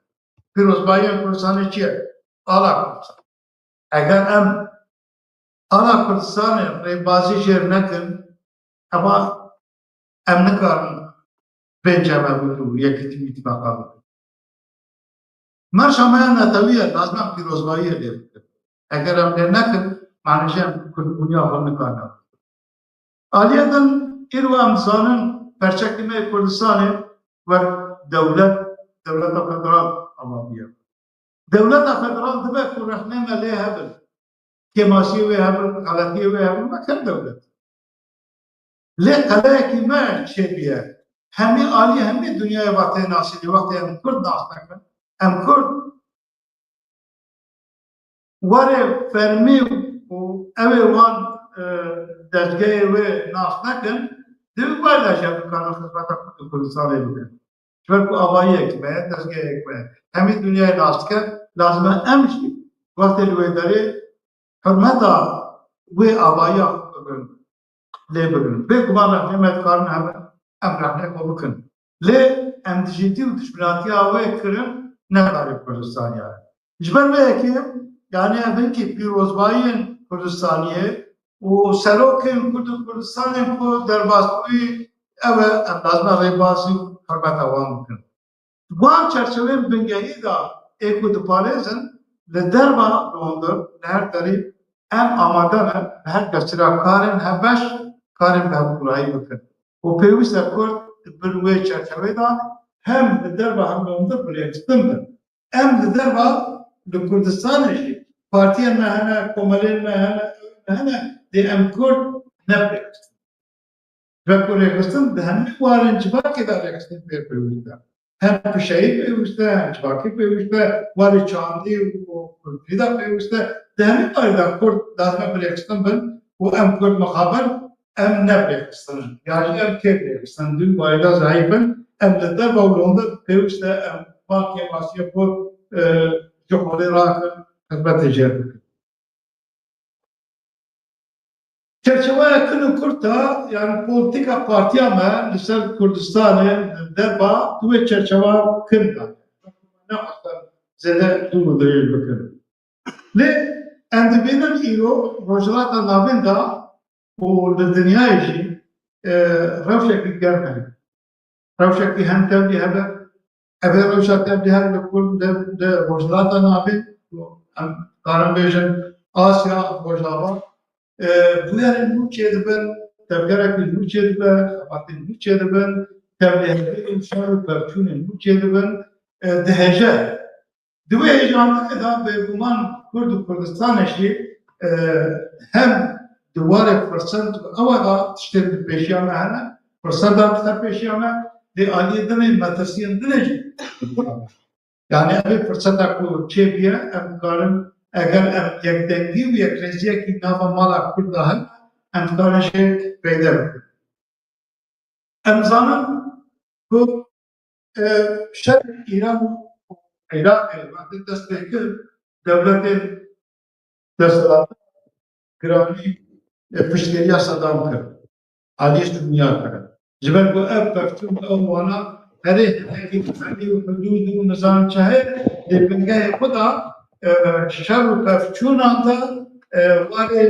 Pîrozbayiyên Kurdistanê çi ye? Ala Kurdistan. Eger em ala Kurdistanê rêbazî jêr nekin, eva em nikarin pênc em û yekîtî û îtîfaqa bikin. Merşa me ya netewî ye, lazim em pîrozbayiyê lê bikin. Eger em lê nekin, manê jî em kurdbûniya xwe nikarin. Aliyê din, îro em dizanin perçekî me yê Kurdistanê wek dewlet, dewleta federal ava bûye. Dewleta federal dibe ku rexnê me lê hebin, kêmasiyê wê hebin, xeletiyê wê hebin, wek her dewlet. Lê qeleyekî me çêbûye. Hemî alî hemî dinyayê va tê nasînê, wextê em Kurd nas nekin. Em Kurd warê fermî û ew ê wan, e, dezgehê wê nas nekin, Di wî ber de jî em dikarin xizmeta Kurd û Kurdistanê bikin. Ji ber ku avayiyek me ye, dezgehek me ye. Hemî dinyayê nas dike, lazim e em jî wextê li wê derê hurmeta wê avayiya xwe bigirin, lê bigirin. Bêguman rexnê me dikarin hebin, em rexnê xwe bikin. Lê em dijîtî û dijminatiya wê kirin ne karê Kurdistanê ye. Ji ber vê yekê, yanî ev hinkî pîrozbayiyên Kurdistaniyê û serokên Kurd û Kurdistanên ku derbasbûyî ew e, em lazim e rêbazî û hurmeta wan bikin. Di wan çerçeveyên bingehî de ê ku diparêzin li derva London, li her derî em amade ne bi her kesî re karên hevbeş, karên bi hevgurayî bikin. Û pêwîst e Kurd di bin wê çerçevê de hem li derva hem London bi rêxistin bin. Em li derva li Kurdistanê jî partiyên me hene, komelên me hene, me hene, dê em Kurd ne bi rêxistin. Ji ber ku rêxistin di hemî warên civakê de rêxistin pê pêwîst e. Hem pişeyî pêwîst e, hem civakî pêwîst e, warê çandî û kulturî de pêwîst e. Di hemî warê de Kurd lazim e bi rêxistin bin û em Kurd mixabin, em ne bi rêxistin in. Ya jî em kêm rêxistin in. Di wî warê de zehîf in. Em li derva û li hundir pêwîst e em van kêmasiyê xwe, e, ji holê rakin, xizmetê jê bikin. Çerçeveya kin û kurta, yani politika partiya me li ser Kurdistanê derba di wê çerçeveya kin de. Ne wexta zêde dûr û dirêj bikin. Lê em dibînin îro Rojhilata Navîn de û li dinyayê jî, e, rewşekî germ heye. Rewşekî hem tevlî hebe. Ev ê rewşa tevlî hebe li Kurd, li, li Rojhilata Navîn, em karin bêjin Asya Rojava. E, bûyerên nû çêdibin, tevgerekî nû çêdibe, xebatên nû çêdibin, tevlî hebe û şer û pevçûnên nû çêdibin, e, dihêje. Di wê hêjandinê de bêguman Kurd û Kurdistanê jî, e, hem di warê firset û ewa de tiştên di pêşiya me hene, firsetan di ser pêşiya me, lê aliyê din ê metirsiyên din ê jî. Yani ev ê firseta ku çêbûye, em dikarin, eger em yekdengî û yekrêziyekî nava mala Kurd de hebe, em dikarin jê peyde bikin. Em zanin ku, e, şer Îran û Iraqê wextê dest pê kir, dewletên desthilatdar giranî, e, piştgiriya Sedam kir. Aliyê Sûniya kir. Ji ber ku ev pevçûn ew wana herê hinekî felî û hudûd û nizam çi heye, lê bingehê xwe de, e, şer û pevçûnan de, e, warê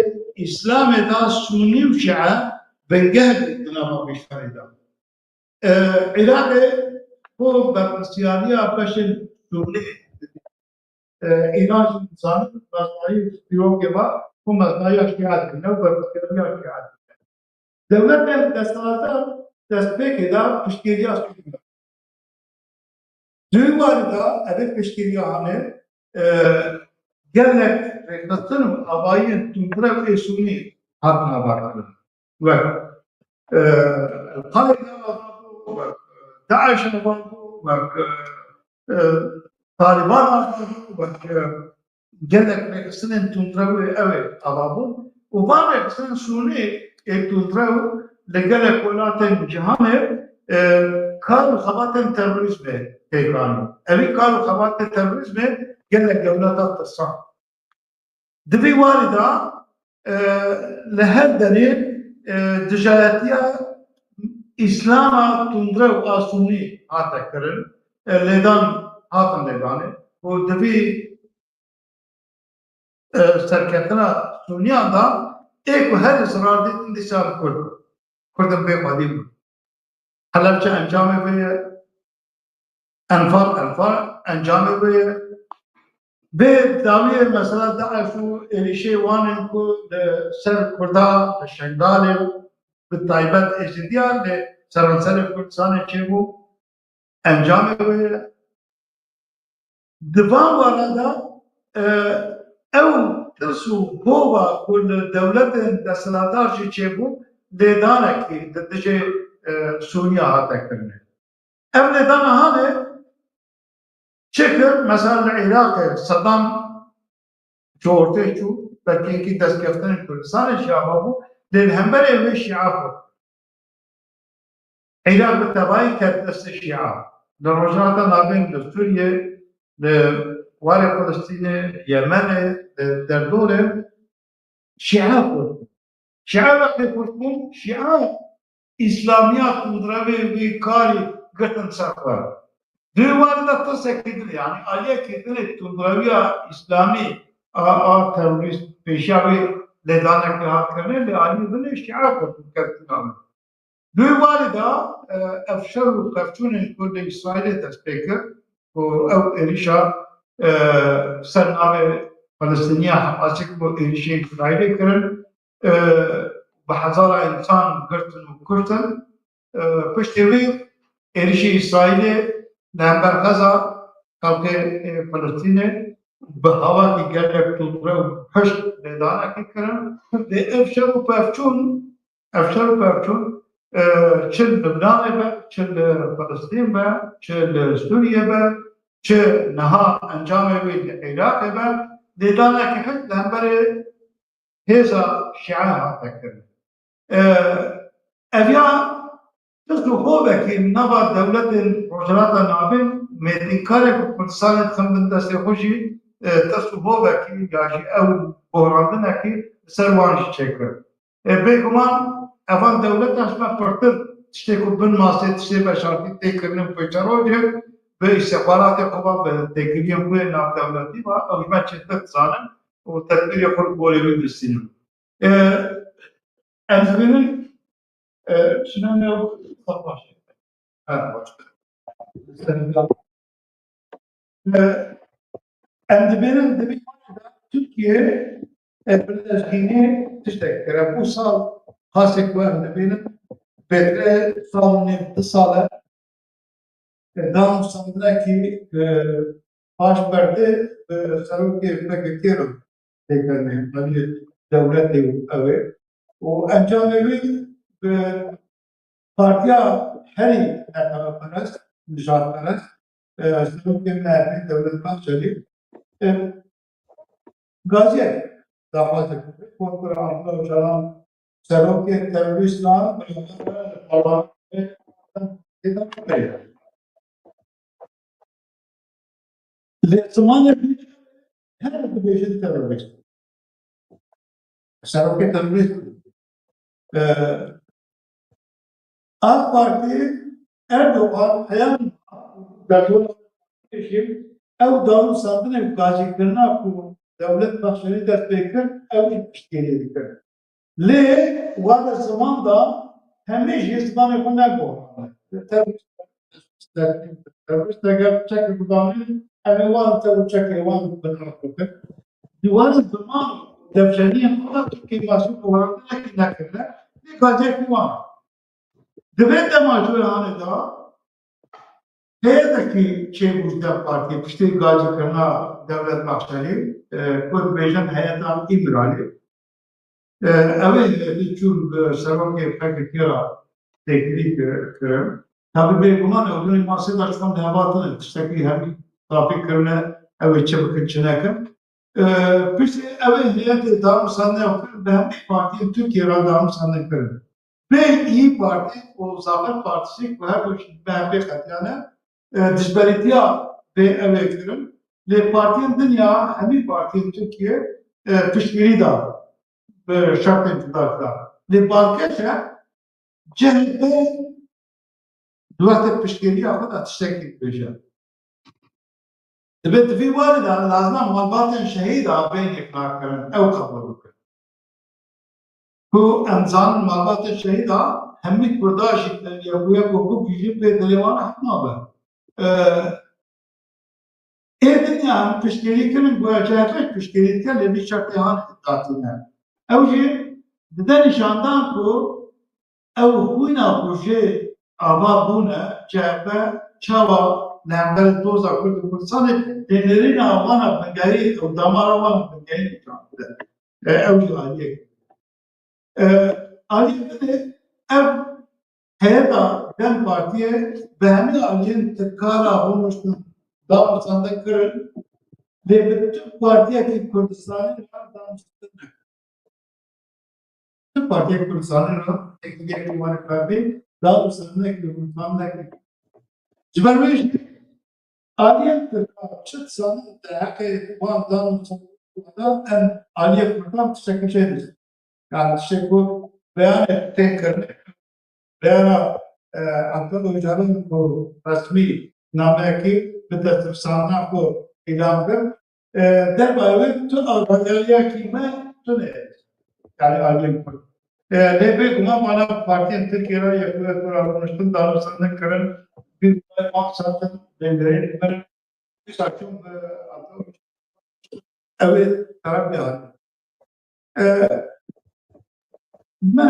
Îslamê de Sûnî û Şîe bingeh bû di nava vî şerê de. E, Iraqê xwe berpirsiyariya beşên Sûnî didî. E, Îran jî dizanin, meznayî dîrokê ve xwe meznaya Şîa dibîne û berpirsiyariya Şîa dibîne. Dewletên desthilatdar destpêkê de piştgiriya Sûnî. Di wî warî de evê piştgiriya hane, e, gelek rêxistin û avayiyên tundrew ê Sûnî hatin avakirin. Wek, e, El-Qaîde ava bû, wek, e, DAIŞ ava bû, wek, e, e, Taliban ava bû, wek, e, gelek rêxistinên tundrew ê ew ê ava bûn û van rêxistinên Sûnî ê tundrew li gelek welatên cîhanê, e, kar û xebatên terorîzmê pêk anîn. Evî kar û xebatên terorîzmê gelek dewleta tirsand. Di vî warî de, e, li her derê, e, dijayetiya Îslama tundrew a Sûnî hate kirin, e, lêdan hatin lêdanê û di vî e, serkeftina Sûniyan de ê ku herî zirar dîtin dîsa li Kurd bû. Kurdin bê xwedî bûn. Helebçe encamê vê ye. Enfal, Enfal encamê vê ye. Vê dawiyê mesela DAIŞ û êrîşê wan in ku li ser Kurda li Şengalê bi taybet Êzidiyan lê seranserê Kurdistanê çêbû. Encamê wê ye. Di van were de, e, ew tirs û hova ku li dewletên desthilatdar jî çêbû, lêdanekî di dijê, e, Sûriya hate kirinê. Ev lêdana hanê çi kir? Mesela li Iraqê Sedam ji ortê çû, belkî yekî destkeftinên Kurdistanê jî ava bû, lê li hemberê wê Şîa xurt. Iraq bi tevayî ket destê Şîa. Li Rojhilata Navîn, li Sûriyê, li warê Filistînê, Yemenê, li derdorê Şîa xurt. Şîa wextê xurt bûn, Şîa Îslamiya tundrevê wî karî girtin ser xwe. Di warê de tirsekî din e, yanî aliyekî din e tundreviya Îslamî a, a terorîst pêşiya wê lêdanekê hat kirinê, lê aliyê din e Şîa xurt bûn, ketin navê. Di wî warê de, e, ev şer û pevçûnên ku li Îsraîlê dest pê kir, ku ew êrîşa, e, ser navê Filistîniya Hemasê ku êrîşê Îsraîlê kirin, e, bi hezara însan girtin û kuştin. E, piştî wî êrîşê Îsraîlê li hember xeza xelkê, e, Filistînê bi hawakî gelek tundrew û hişk lêdanekê kirin. Lê ev şer û pevçûn Ev şer û pevçûn, e, çi li Lubnanê be, çi li Filistîn be, çi li Sûriyê be, çi niha encamê wî li Iraqê be, lêdanekî hişk li hemberî hêza Şîa hate kirin. E, ev ya tirs û hovekî nava dewletên Rojhilata Navîn, mêtînkarê ku Kurdistanê dixin bin destê xwe jî, e, tirs û hovekî ya jî ew bohrandinekî li ser wan jî çêkir. E, bêguman evan dewletan ji me pirtir tiştê ku bin masê tiştê veşartî tê kirin û pêşerojê bi îstixbaratê xwe ve, bi têkiliyên xwe navdewletî ve, ew ji me çêtir dizanin û tedbîrê xwe li gorî wî distînin. E, em dibînin, e, çinan ew xwe baş e. Her baş. E, em dibînin, dibînin Tirkiye, e, bi lejgînî tiştek kire. Bû sal qasê ku em dibînin, bêtir e sal û nîv, du sal e, e, dan û standinekî, e, paş berdê bi serokê P K K re têkirine, yanî dewletê û ew ê. Û encamê wî bi partiya herî neteweperest, nijadperest, e, serokê M H P Dewlet Bahçelî, e, gaziyek daxwaze kir. Got ku Abdullah Öcalan serokê terorîstan, li parlamentê Lê zimanê her dibêjin terorîst. Serokê terorîst. Ee, AK Partî, Erdogan heya niha, ew danûstandinên gazîkirina ku Dewlet Bahçelî dest pê kir, ew jî piştgirî dikir. Lê wada ziman da hemî jî zimanê xwe negohane. Terorîst, terorîst, terorîst eger çekê gudanî, em ê wan te û çekê wan bi nav bikin. Di wan ziman û devjeniyên xwe de tu kêmasî û guherandinekî nekirine, lê gaziyekî wan. Di vê dema ji wê hanê de heyeteke çêbû ji DEM Partiyê piştî gazîkirina Dewlet Bahçelî, e, ku dibêjin heyeta Îmralî. E, ew ê heyetê çûn bi serokê P K K re têkilî kir-, kirin. Tabî bêguman ew binê masê de çûn li hev hatine, tiştekî hemî safî kirine, ew ê çi bikin, çi nekin. E, piştî ew ê heyetê danûstandina kirin, bi hemî partiyên Tirkiyê re danûstandin kirin. Bê Îyî Partî û Zafer Partisi ku her du jî bi M H P qetiyane, e, dijberîtiya vê ew ê kirin. Lê partiyên din ya hemî partiyên Tirkiyê, e, piştgirî da bi şertên cuda cuda. Lê balkêş e, C H P di wextê piştgiriya xwe de tiştekî dibêje. Dibe di vî warê de lazima malbatên şehîda bên îqnarkirin, ew qebûl bikin. Ku em zanin malbatên şehîda hemî Kurda jî yek û yek wekî bijîn pê dilê wan rehet nabe. Ee, ê dinya em piştgirî kirin, goya C H P piştgirî dike, lê vî şertê han datîne. Ew jî dide nîşandan ku ew xwîna ku jê ava bûne, C H P çawa li hemberî doza Kurd û Kurdistanê lê nêrîna wan a bingehî û damara wan a bingehî nîşan dide. E, ew jî aliyek. E, aliyek din e, ev heyeta DEM Partiyê bi hemî aliyên tirka re rûniştin, danûstandin kirin, lê bi tu partiyekî Kurdistanî re danûstandin nekirin. Tu partiyek Kurdistanî re têkiliyekî wan ê ferdî Dar û sernek û rûndan nekir. Ji ber wê jî aliyên Tirkan çi dizanin di heqê wan dan û çavan em aliyê Kurdan tiştekî çê dizin. Yani tiştek ku beyanê tên kirin, beyana, e, Abdullah Ocalan ku resmî nameyekî bi destnivîsandina xwe îlan kir. E, derbarê wê tu agahiyariyekî me tune ye. Yani aliyên Kurd. E, lê bêguman mala partiyên Tirkiyê re yek û yek re rûniştin, danûstandin kirin, bir maqsadin, dengereyên kirin. Dîsa çûn bi ew ê terefê hatin. E, me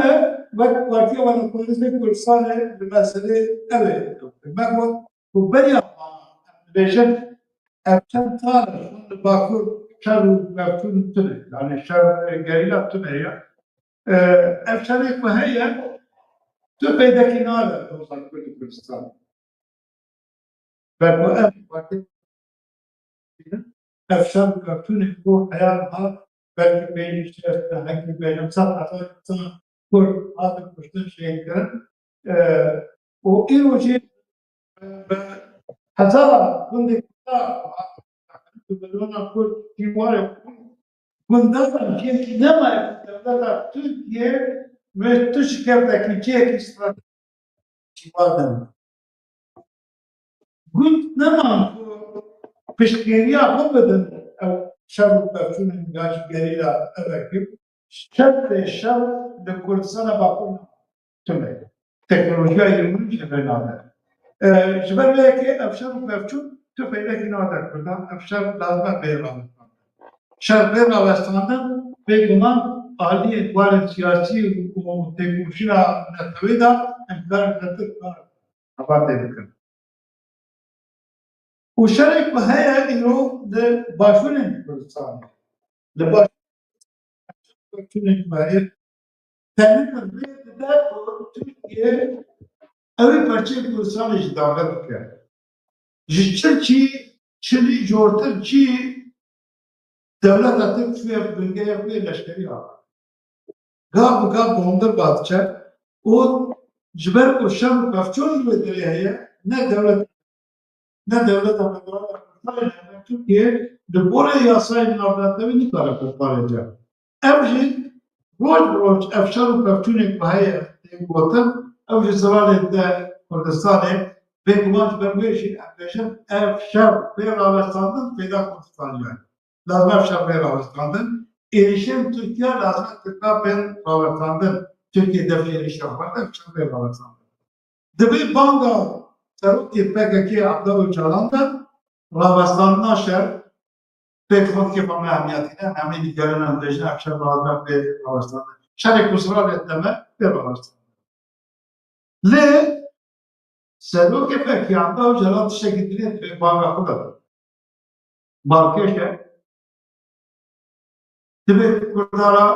wek Partiya Nasyonalîstê Kurdistanê li meselê ew ê me got ku beriya em dibêjin ev çend sal e li Bakur şer û mefçûn tune. Yani şer, e, gerîla tune ye. E, ev şerê ku heye tu peydekî nabe doza Kurd û Kurdistanê. Belku ev vakit ev şer û mefçûnên ku heya niha belkî pêncî şeş, hengî pêncî sed hezar insan Kurd hatin kuştin, şehîd kirin. E, û îro jî bi hezara gundê Kurda hatin, bi milyona Kurd jî warê xwe. Gundan cihekî nemaye ku dewleta Tirkiye wê tu şikeftekî cihekî stratejî çî bidin. Gund neman ku piştgiriya xwe bidin ew şer û pevçûnên ya ji gerîla ev e ku şertê şer li Kurdistana Bakur tune. Teknolojiya yê nû jî vê nade. E, ji ber vê yekê ev şer û pevçûn tu peydekî nade Kurdan. Ev şer lazim e bê rawestandin. Şer bê rawestandin, bêguman aliyê warên siyasî û têkoşîna netewî de em karin nedir hevatê bikin. Û şerek ku heye îro li başûrên Kurdistanê, li baş Kurdistanê ku heye, tenê rê dide ku Tirkiye ew ê parçeyê Kurdistanê ji dave bike. Ji çil çî, çilî jortir çî dewleta Tirk çûye bingehê xwe yê leşkerî ava. Gav bi gav bondir va diçe û ji ber ku şer û pevçûn li wê derê heye, ne dewlet, ne dewleta federal e, ne Tirkiye li gorî yasayên navnetewî nikare xwe parêze. Ev jî roj bi roj ev şer û pevçûnên ku heye tên gotin, ew ji ziranê dide Kurdistanê, bêguman ji ber wê jî em bêjin ev şer bê rawestandin fêda Kurdistaniya ye. Lazim e ev şer bê rawestandin. Êrîşên Tirkiye lazim e Tirka bên rawestandin. Tirkiye dev ji êrîşa xwe de ev şer bê rawestandin. Divê banga serokê P K K Abdullah Ocalan de rawestandina şer pêk xwe kêfa me hemiyatî ne, hemî digerin em dibêjin ev şer lazim e bê rawestandin. Şerê ku ziranê dide me bê rawestandin. Lê serokê P K K Abdullah Ocalan tiştekî dinê divê banga xwe de bike. Balkêş e. Divê Kurda re,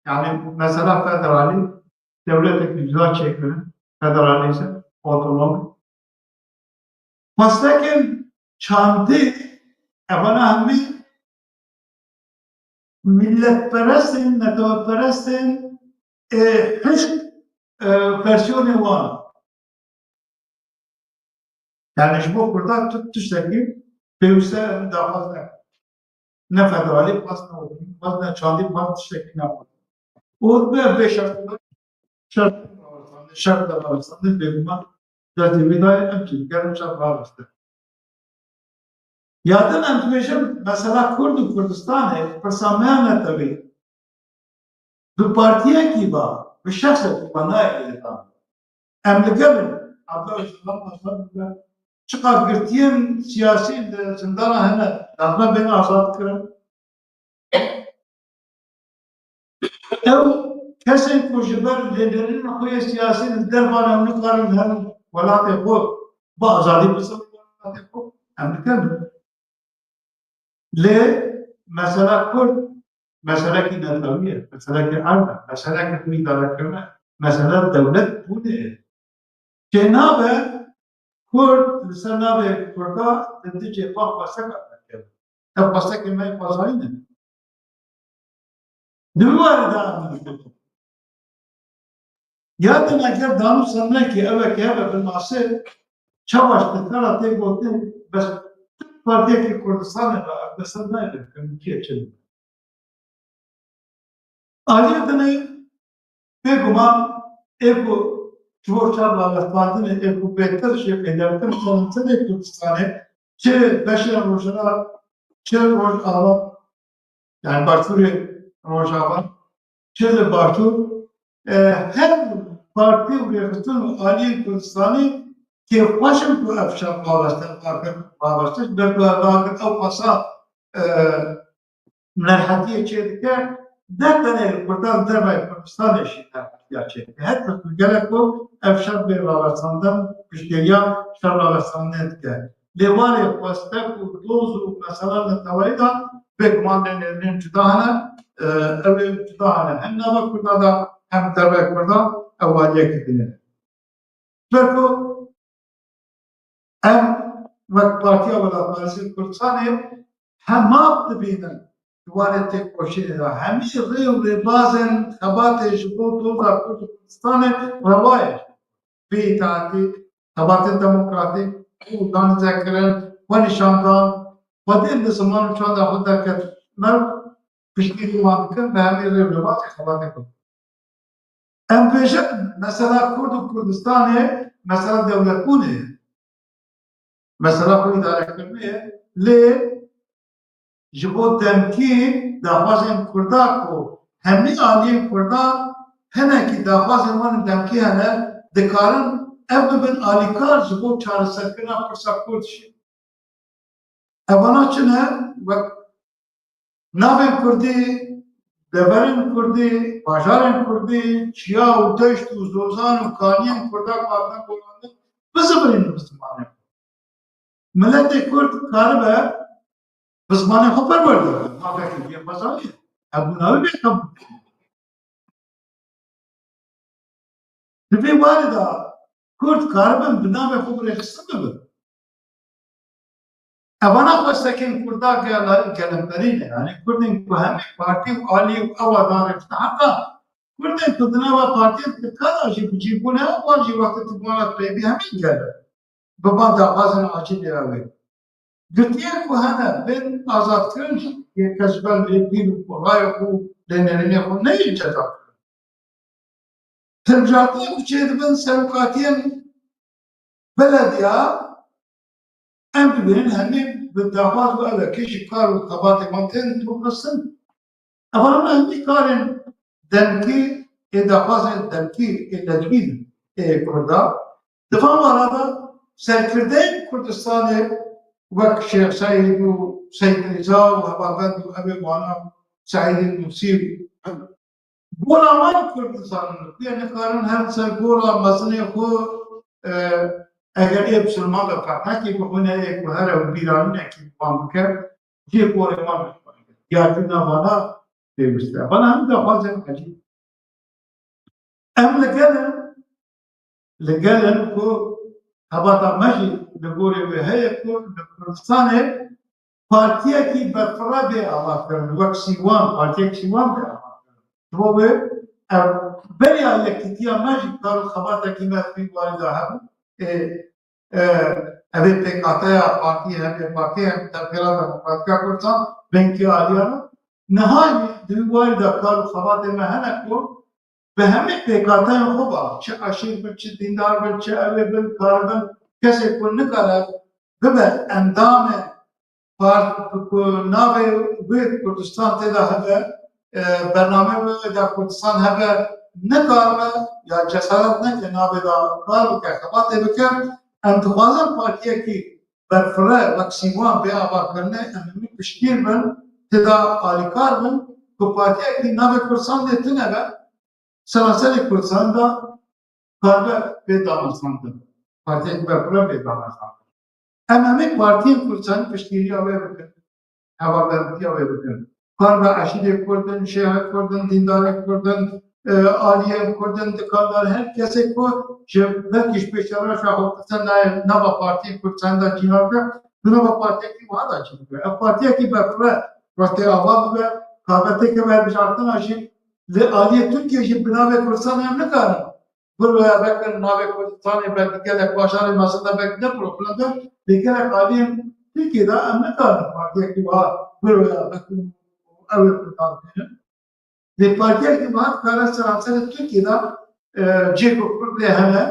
yani mesela federalî, dewletek cuda çêkirin, federalîze, otonomî. Pastekên çandî, evana hemî milletperestên, neteweperestên, ê, hişk, e, versiyonê wan. Yani ji bo Kurdan tu tiştekî pêwîste em daxwaz ne. Ne federalî bas, ne otonomî bas, ne çandî bas, tiştekî ne. Û bi vê şertê şert şert rawestandin bêguman destê wî dayê em çi dikerin şert raweste. Ya din em dibêjin mesela Kurd û Kurdistanê pirsa me ya netewî bi partiyekî ve, bi şexsekî ve nayê lêdan. Em li gel in. Abdullah Ocalan, Abdullah Ocalan, çiqas girtiyên siyasî li zindana hene, lazim e bên azad kirin. Ew kesên ku ji ber lêdanên xwe yê siyasî li derve ne û nikarin herin welatê xwe bi azadî biserin welatê xwe, em dikin. Lê mesela Kurd meselekî netewî ye, meselekî erd e, meselekî xwe îdarekirine, mesele dewlet bûnê ye. Çênabe Kurd li ser navê Kurda di du cêpa xwestek derkeve. Ev xwestekê me yê xwezayî ne. Di wî warî de em digotin. Ya din eger Danû Semlekî ew eke hebe binase, çawa ji te re tê gotin, bes tu partiyekî Kurdistanê re ev dest nayê, bi hemû kê çi dibe. Aliyê din ê bêguman ê ku ji bo şer rawestandinê ê ku bêtir jî qeydertir serî Kurdistanê, çi beşê rojhilat, çi rojava, yani Başûrê Rojava, çi li Başûr, e, her partî û rêxistin û aliyên Kurdistanê kêfxweş in ku ev şer rawestin, rakin, rawestin, ber ku ev rakin ew qasa, e, nerhetiyê çêdike, ne tenê li Kurdan dervayê Kurdistanê jî nerhetiya çêdike. Her kes û gelek ku ev şer bê rawestandin, piştgiriya şer rawestandinê dike. Lê warê xwestek û doz û mesela neteweyî de bêguman lê nêrînên cuda hene, e, ew ê cuda hene. Hem nava Kurda de hem dervayê Kurda ew aliyekî dine. Ji ber ku em wek Partiya Welatparêzê Kurdistanê hema dibînin di warê têkoşînê de hemî rê û rêbazên xebatê ji bo doza Kurd û Kurdistanê rewa ye. Bê îtaetî, xebatên demokratîk û danûzekirin, xwenîşandan, xwedî li ziman û çanda xwe derket, me piştgirî wan dikin, bi hemî rê û rêbazê xebatê xwe. Em bêjin, mesela Kurd û Kurdistanê, mesela dewletbûnê ye. Mesela xwe îdarekirinê ye. Lê ji bo demkî, daxwazên Kurda ku hemî aliyên Kurda hinekî daxwazên wan demkî hene, dikarin ev bibin alîkar ji bo çareserkirina pirsa Kurd jî. Evana çi ne? Wek navên Kurdî, deverên Kurdî, bajarên Kurdî, çiya û deşt û zozan û kaniyên Kurda ku hatine guherandin, bizivirînin bi zimanê xwe. Miletê Kurd karibe bi zimanê xwe perwerde bibe. Mafekî bê xwezayê. Hebûna wê bê qebûl. Di vê warê de Kurd karibin bi navê xwe birêxistin bibin. Evana xwestekên Kurda gela-, gelemperî ne. Yanî Kurdên ku hemî partî û alî û ewa darêxiste, heta Kurdên ku di nava partiyên Tirkan de jî bi cî bûne, wan jî wextê tu bi wan re dipeyive hemî gel e. Bi van daxwazên acîlê ew ê. Girtiyên ku hene bên azadkirin yê kes ji ber lêbîr û rayê xwe û lênerînê xwe neyên ceza kirin. Hilbijartinên ku çêdibin serokatiyên belediya, em dibînin hemî bi daxwaz û ev e kê ji kar û xebatê wan tên dûrxistin. Evana me hemî karên demkî, ê daxwazên demkî, ê ledbî ê Kurda. Di van mala de serkirdeyên Kurdistanê wek Şêx Seîd û Seîd Rîza û Hevalbend û ev ê wana Seîdê Nûsî û gola wan Kurdistanê ku yê nikarin her ser gola mezinê xwe, e, eger ê bisilman be fetnekê bixwîne, ê ku here û bîranînekî bi wan bike, cihê gorê wan diyarkirina vana pêwîst e. Vana hemî daxwazên ecîb. Em li gel in, li gel in ku xebata me jî li gorê wê heye ku li Kurdistanê partiyekî berfireh bê avakirin, wek Sîwan, partiyek Sîwan bê avakirin. Ji bo wê ev beriya yekîtiya me jî kar û xebatekî me di vî warî de hebû. Ê, e, ev ê pêkateya partiyê, hem ê partiyê hem Tevgera Demokratîk a Kurdistan, bengkê aliya me. Niha jî di vî warî de kar û xebatê me hene ku bi hemî pêkhateyên xwe ba, çi eşîr bin, çi dîndar bin, çi ew ê bin, karibin, kesê ku nikare bibe endamê part-, ku navê wê Kurdistan tê de hebe, e, bernameyê wê de Kurdistan hebe, nikaribe ya cesaret neke navê de kar bike, xebatê bike. Em dixwazin partiyekî berfireh wek Sîwan bê avakirinê, em hemî piştgîr bin, tê de alîkar bin ku partiyekî navê Kurdistan dê tune be, seranserê Kurdistanê de karibe bê damezrandin. Partiyekî berfireh bê damezrandin. Em hemî partiyên Kurdistanê piştgiriya wê bikin, hevaberdîtiya wê bikin. Karibe eşîrê Kurd in, şêxê Kurd in, dîndarê Kurd in, e, aliyên Kurd in, dikandar, her kesê ku ji belkî ji pêşerojê xwe Kurdistanê nava partiyên Kurdistanê de cî nake, di nava partiyekî wiha de cî bibe. Ev partiyekî berfireh wextê ava bibe, karibe têkeve hilbijartina jî, li aliyê Tirkiyê jî bi navê Kurdistanê em nikarin bir wê vekin navê Kurdistanê belkî gelek bajarê mezin de belkî ne problem be. Lê gelek aliyên Tirkiyê de em nikarin partiyekî wiha bir wê vekin ew ê Kurdan bênin. Lê partiyekî wiha dikare seranserê Tirkiyê de, e, cihê ku Kurd lê hene,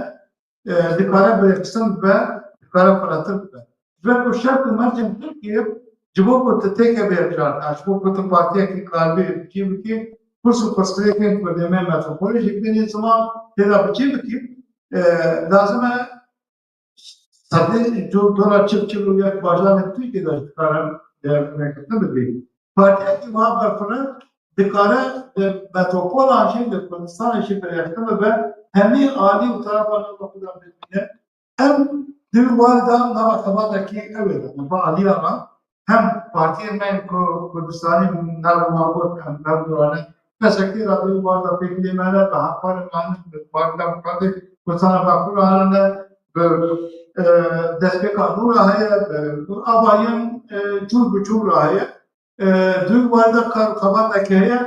e, dikare birêxistin bibe, dikare firehtir bibe. Ji ber ku şert û mercên Tirkiyê ji bo ku tu têkevê hevjardina, ji bo ku tu partiyekî karibî bi cî bikî, pirs û pirsgirêkên Kurdê me metropolê jî bênê ziman, tê de bi cî bikî, e, lazim e sedê, do-, dolar çil çil û yek bajarên Tirkiyê de dikarin, e, rêkeftin bidin. Partiyekî wiha berfireh dikare li metropolan jî, li Kurdistanê jî birêxtin bibe, hemî alî û tarafan nava xwe de bibîne. Em di wî warî de nava xebatekî ew ê de, nava aliya me, hem partiyên me yên ku Kurdistanî nava wan got, em, em durane, kesekî re di wî warî de pêk lê me ne, bi hemparên me ne, bi Partî Demokratîk Kurdistana Bakur re ne, bi, e, destpêka nû re heye, bi, bi avayên, e, çûr bi çûr re heye. E, di wî warî de kar û xebateke heye,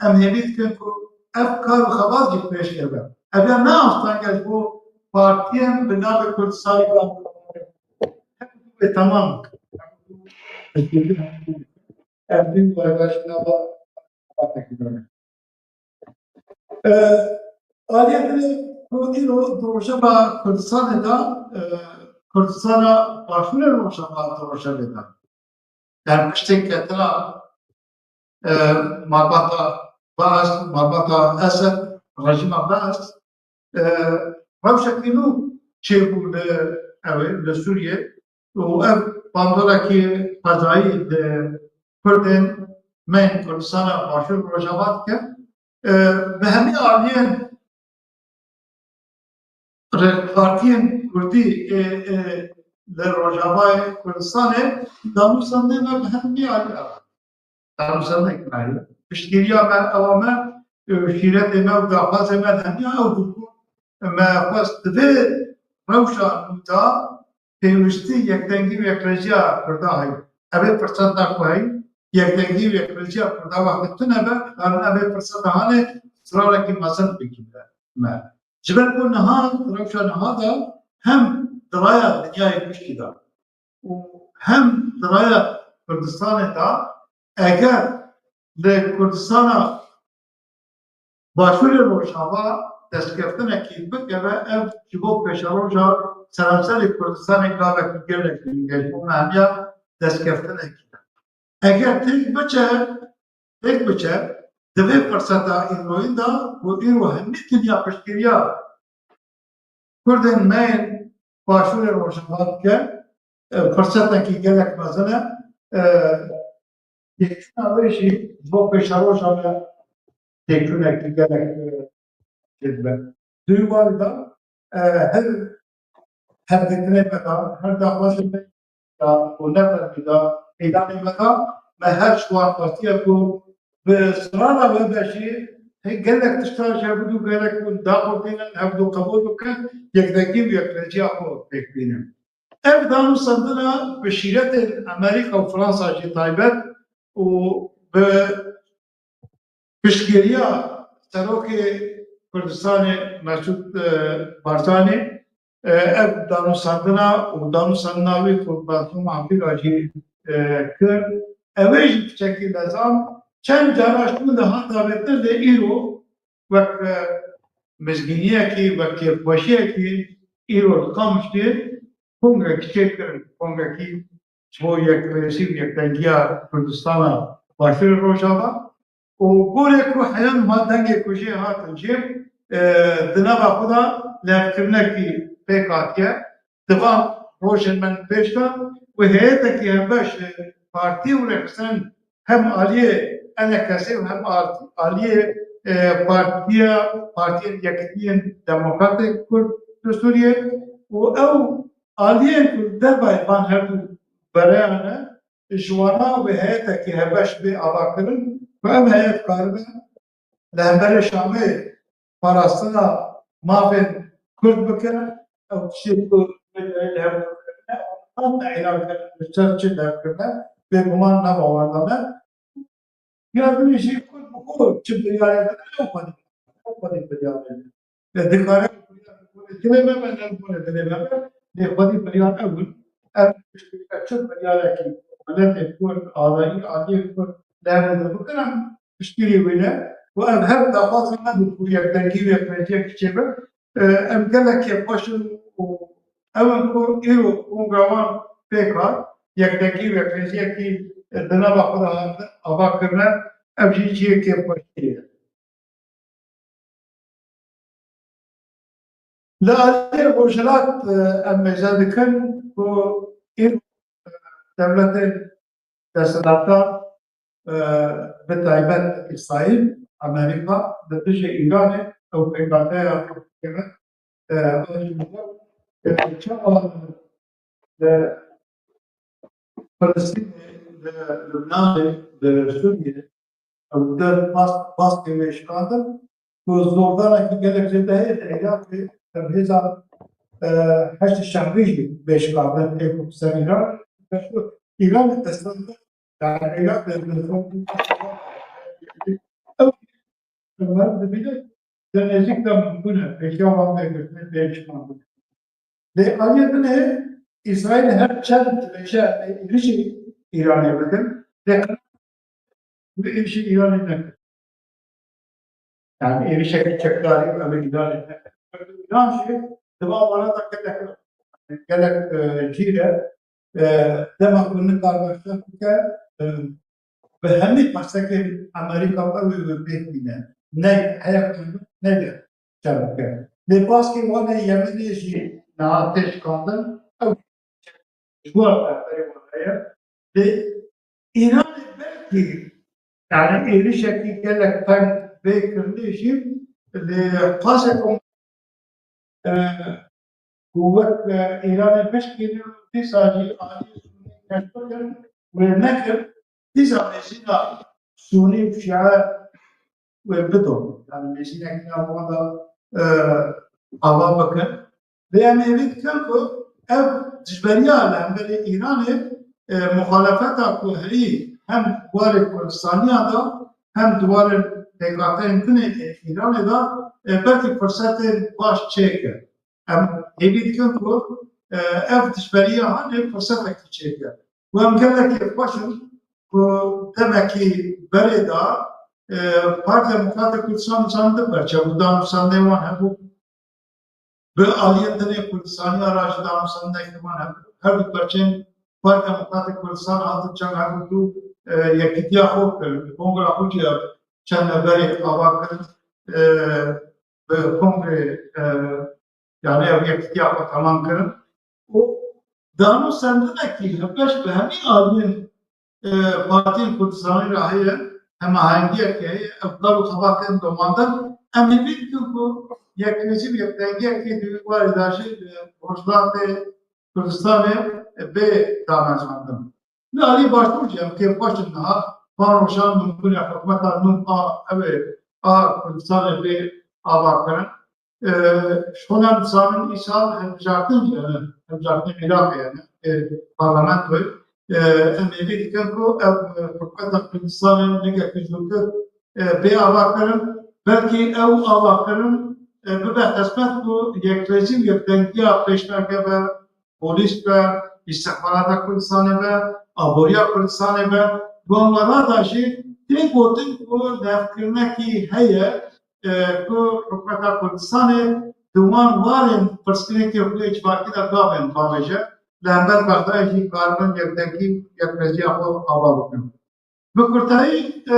em hêvî dikin ku ev kar û xebat jî pêş keve. Ev ya ne astenge ji bo partiyên bi navê Kurdistanê ve temam. Ev di wî warî de jî nava xebateke heye. E, aliyê din ku îro di Rojava Kurdistanê de, e, Kurdistana Başûrê Rojava di Rojavê de. Yani piştî ketina, e, malbata Baas, malbata Esed, rejîma Baas, e, rewşekî nû çêbû li, ew ê, li Sûriyê û ev bandolekî qezayî li Kurdên me yên Kurdistana Başûr Rojava dike. E, bi hemî aliyên re-, partiyên Kurdî ê, ê, li Rojavayê Kurdistanê danûstandê me bi hemî alî re. Danûstandek me heye. Piştgiriya me, ewa me, e, şîretê me û daxwazê me di hemiya ew bû ku me xwest di vê rewşa nû de pêwîstî yekdengî û yekrêziya Kurda heye. Ev ê firseta ku heye, yekdengî û yekrêziya Kurda wextê tune be, dikarin ev ê firseta hanê zirarekî mezin bigihîne me. Ji ber ku niha, di rewşa niha de hem di raya dinyayê giştî de û hem di raya Kurdistanê de eger li Kurdistana Başûrê Rojava destkeftinekî bikeve, ev ji bo pêşeroja seranserê Kurdistanê gavekî gelek girîng e. Ji bo me hemiya destkeftinekî. Eger têk biçe, têk biçe, di vê firseta îroyîn de ku îro hemî dinya piştgiriya Kurdên me yên Başûrê Rojava dike, e, firsetekî gelek mezin e. E, têkçûna wê jî ji bo pêşeroja me têkçûnekî gelek, e, çêdibe. Di wî warî de, e, her hevdîtinê me de, her daxwazê me de û ne fermî de, meydanê me de, me her ji wan xwestiye ku bi sirana we de jî hê gelek tiştan ji hevdu gerek ku daxurtînin, hevdu qebûl bikin, yekdengî û yekrêziya xwe pêk bînin. Ev danûstandina bi şîretên Amerîka û Fransa jî taybet û bi piştgiriya Serokê Kurdistanê Mesûd, e, Barzanî, e, ev danûstandina û danûstandina wî ku Barzanî Amîra jî, e, kir. Ew ê jî piçekî lezam çend cara ji min de hat avêtin lê îro wek, e, mizgîniyekî, wek kêfxweşiyekî îro li Qamişlê kongrekî çêkirin, kongrekî ji bo yekrêzî û yekdengiya Kurdistana Başûrê Rojava û gorê ku heya niha dengê ku jê hatin jê, e, di nava xwe de levkirinekî pêk hatiye. Di van rojên me pêş de wê heyetekî hembeş, e, partî û rêxistin hem aliyê E N K S'ê û hem al-, aliyê, e, partiya, Partiyên Yekitiyên Demokratê Kurd li Sûriyê û ew aliyên ku dervayî van her du bereyan e, ji wana wê heyetekî hevbeş bê avakirin ku ev heyet karibe li hemberê Şamê parastina mafên Kurd bike, ew tiştê ku li hev kirine, ew elan kirine, li ser çi li hev kirine, bêguman nava wan de ne. Ya din jî Kurd bi xwe çi biryarê bide, ew xwedî, ew xwedî biryarê bide. Lê dikare Dilê me me, ne bûne dilê me me, lê xwedî biryar ew in. Ev piştî çi biryarekî miletê Kurd, azadî aliyê Kurd lê de bikin, em piştgirî wê ne. Û ev her daxwaza me bû ku yekdengî û yekmeciyek çêbe. E, em gelek kêfxweş in û ew in ku îro kongra wan pêk hat, yekdengî û yekmeciyekî, e, di nava xwe de hat ava kirine, ev jî cihê kêfxweşiyê ye. Li aliyê Rojhilat, e, em mêze dikin ku îro, e, dewletên desthilatdar, e, bi taybet Îsraîl, Amerîka, li dijî Îranê ew pêkateya, e, e, çawa li Filistînê, li Lubnanê, li Sûriyê, ew der bas-, baskê wê şikandin, ku zordanekî gelek zêde heye li Iraqê, ev hêza, e, Heşdî Şehrî jî bê şikandin ê ku ser Îran, Îran desthilatdar, yani Iraqê, ew Ev dibîne de nêzîk de mimkun e, pêşiya wan vê girtinê tê şikandin. Lê aliyê din ê Îsraîl her çend dibêje êrişî Îranê bikin, lê qe-, bi êrişî Îranê nekin. Yani êrişeke çekdarî û em ê Îranê nekin. Îran jî di van wana de gelek, gelek, e, cî re, e, dema ku nikaribe şer bike, e, bi hemî persekên Amerîka ew ê wê pêk bîne. Ne heye ku neyê şer bike. Lê baskê wan ê Yemenê jî niha tê şikandin, ew ji wan berê wan heye. Lê Îranê belkî, yani êrişekî gelek teng bê kirinê jî, lê qasê ku e, ku wek, e, Îranê piştgirî û dîsa jî aliyê Sûnî keş bikin, wê nekir, dîsa mêzîna Sûnî û Şîe wê bidon. Yani mêzînekî nav wan de, e, ava bikin. Lê em hêvî dikin ku ev dijberiya li hemberî Îranê, e, muxalefeta ku heyî hem di warê Kurdistaniya de hem di warê pêkhateyên din ê Îranê de, e, belkî firsetên baş çêke. Em hêvî dikin ku, e, ev dijberiya hanê firsetekî çêke. Û em gelekî xweş in ku demekî berê de, e, Partiya Demokratê Kurdistan çand du perçe bû, danûstandinê wan hebû. Bi aliyên din ê Kurdistaniya re jî danûstandinekî wan hebû. Her du perçeyên Partiya Demokratê Kurdistan hatin çend her du, e, yekîtiya xwe kirin. Kongra xwe jî ev çend neferê ava kirin. E, bi kongrê, e, yani ev yekîtiya xwe temam kirin. Û danûstandinekî hevbeş bi hemî aliyên, e, Partiyên Kurdistanê re heye, hemahengiyekê heye, ev kar û xebatên domandin. Em hêvî dikin ku yekrêzî û yekdengiyekê di wî warê de jî li Rojhilatê Kurdistanê bê damezrandin. Li alî başûr jî em kêfxweş in niha van rojan mimkun e hikûmeta nû a, ew ê a Kurdistanê bê avakirin. E, ji xwe ne dizanin îsal hilbijartin jî hene, hilbijartinê Iraqê hene, ê parlamentoyê. E, em hêvî dikin ku ev, e, hikûmeta Kurdistanê nigekî jûtir, e, bê avakirin. Belkî ew avakirin, e, bibe xizmet ku yekrêzî û yekdengiya pêşmerge be, polîs be, îstixbarata Kurdistanê be, aboriya Kurdistanê be, di wan warana de jî tê gotin ku nexweşkirinekî heye, e, ku hikûmeta Kurdistanê di wan warên pirsgirêkê xwe yê civakî de gavên bavêje, li hember Bexdayê jî karibin yekdengî û yekrêziya xwe ava bikin. Bi kurtayî, e,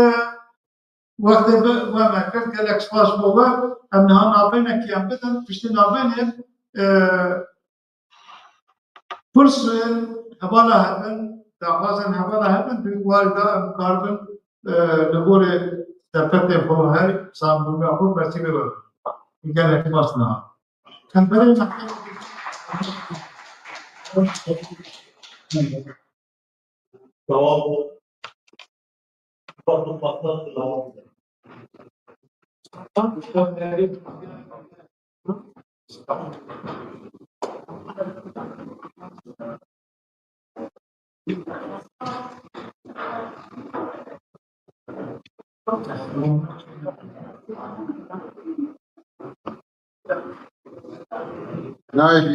wextê bi we me kir, gelek spas bo we. Em niha navbênekî em bidin, piştî navbênê, e, pirsên hevala hebin, daxwazên hevala hebin, di wî warî de em karibin, e, li gorî derfetên xwe her sandûqa xwe bersiv bibin. Gelek spas niha. Em berê me. Tamam. Bak, bak, bak, bak, tamam. Naybî.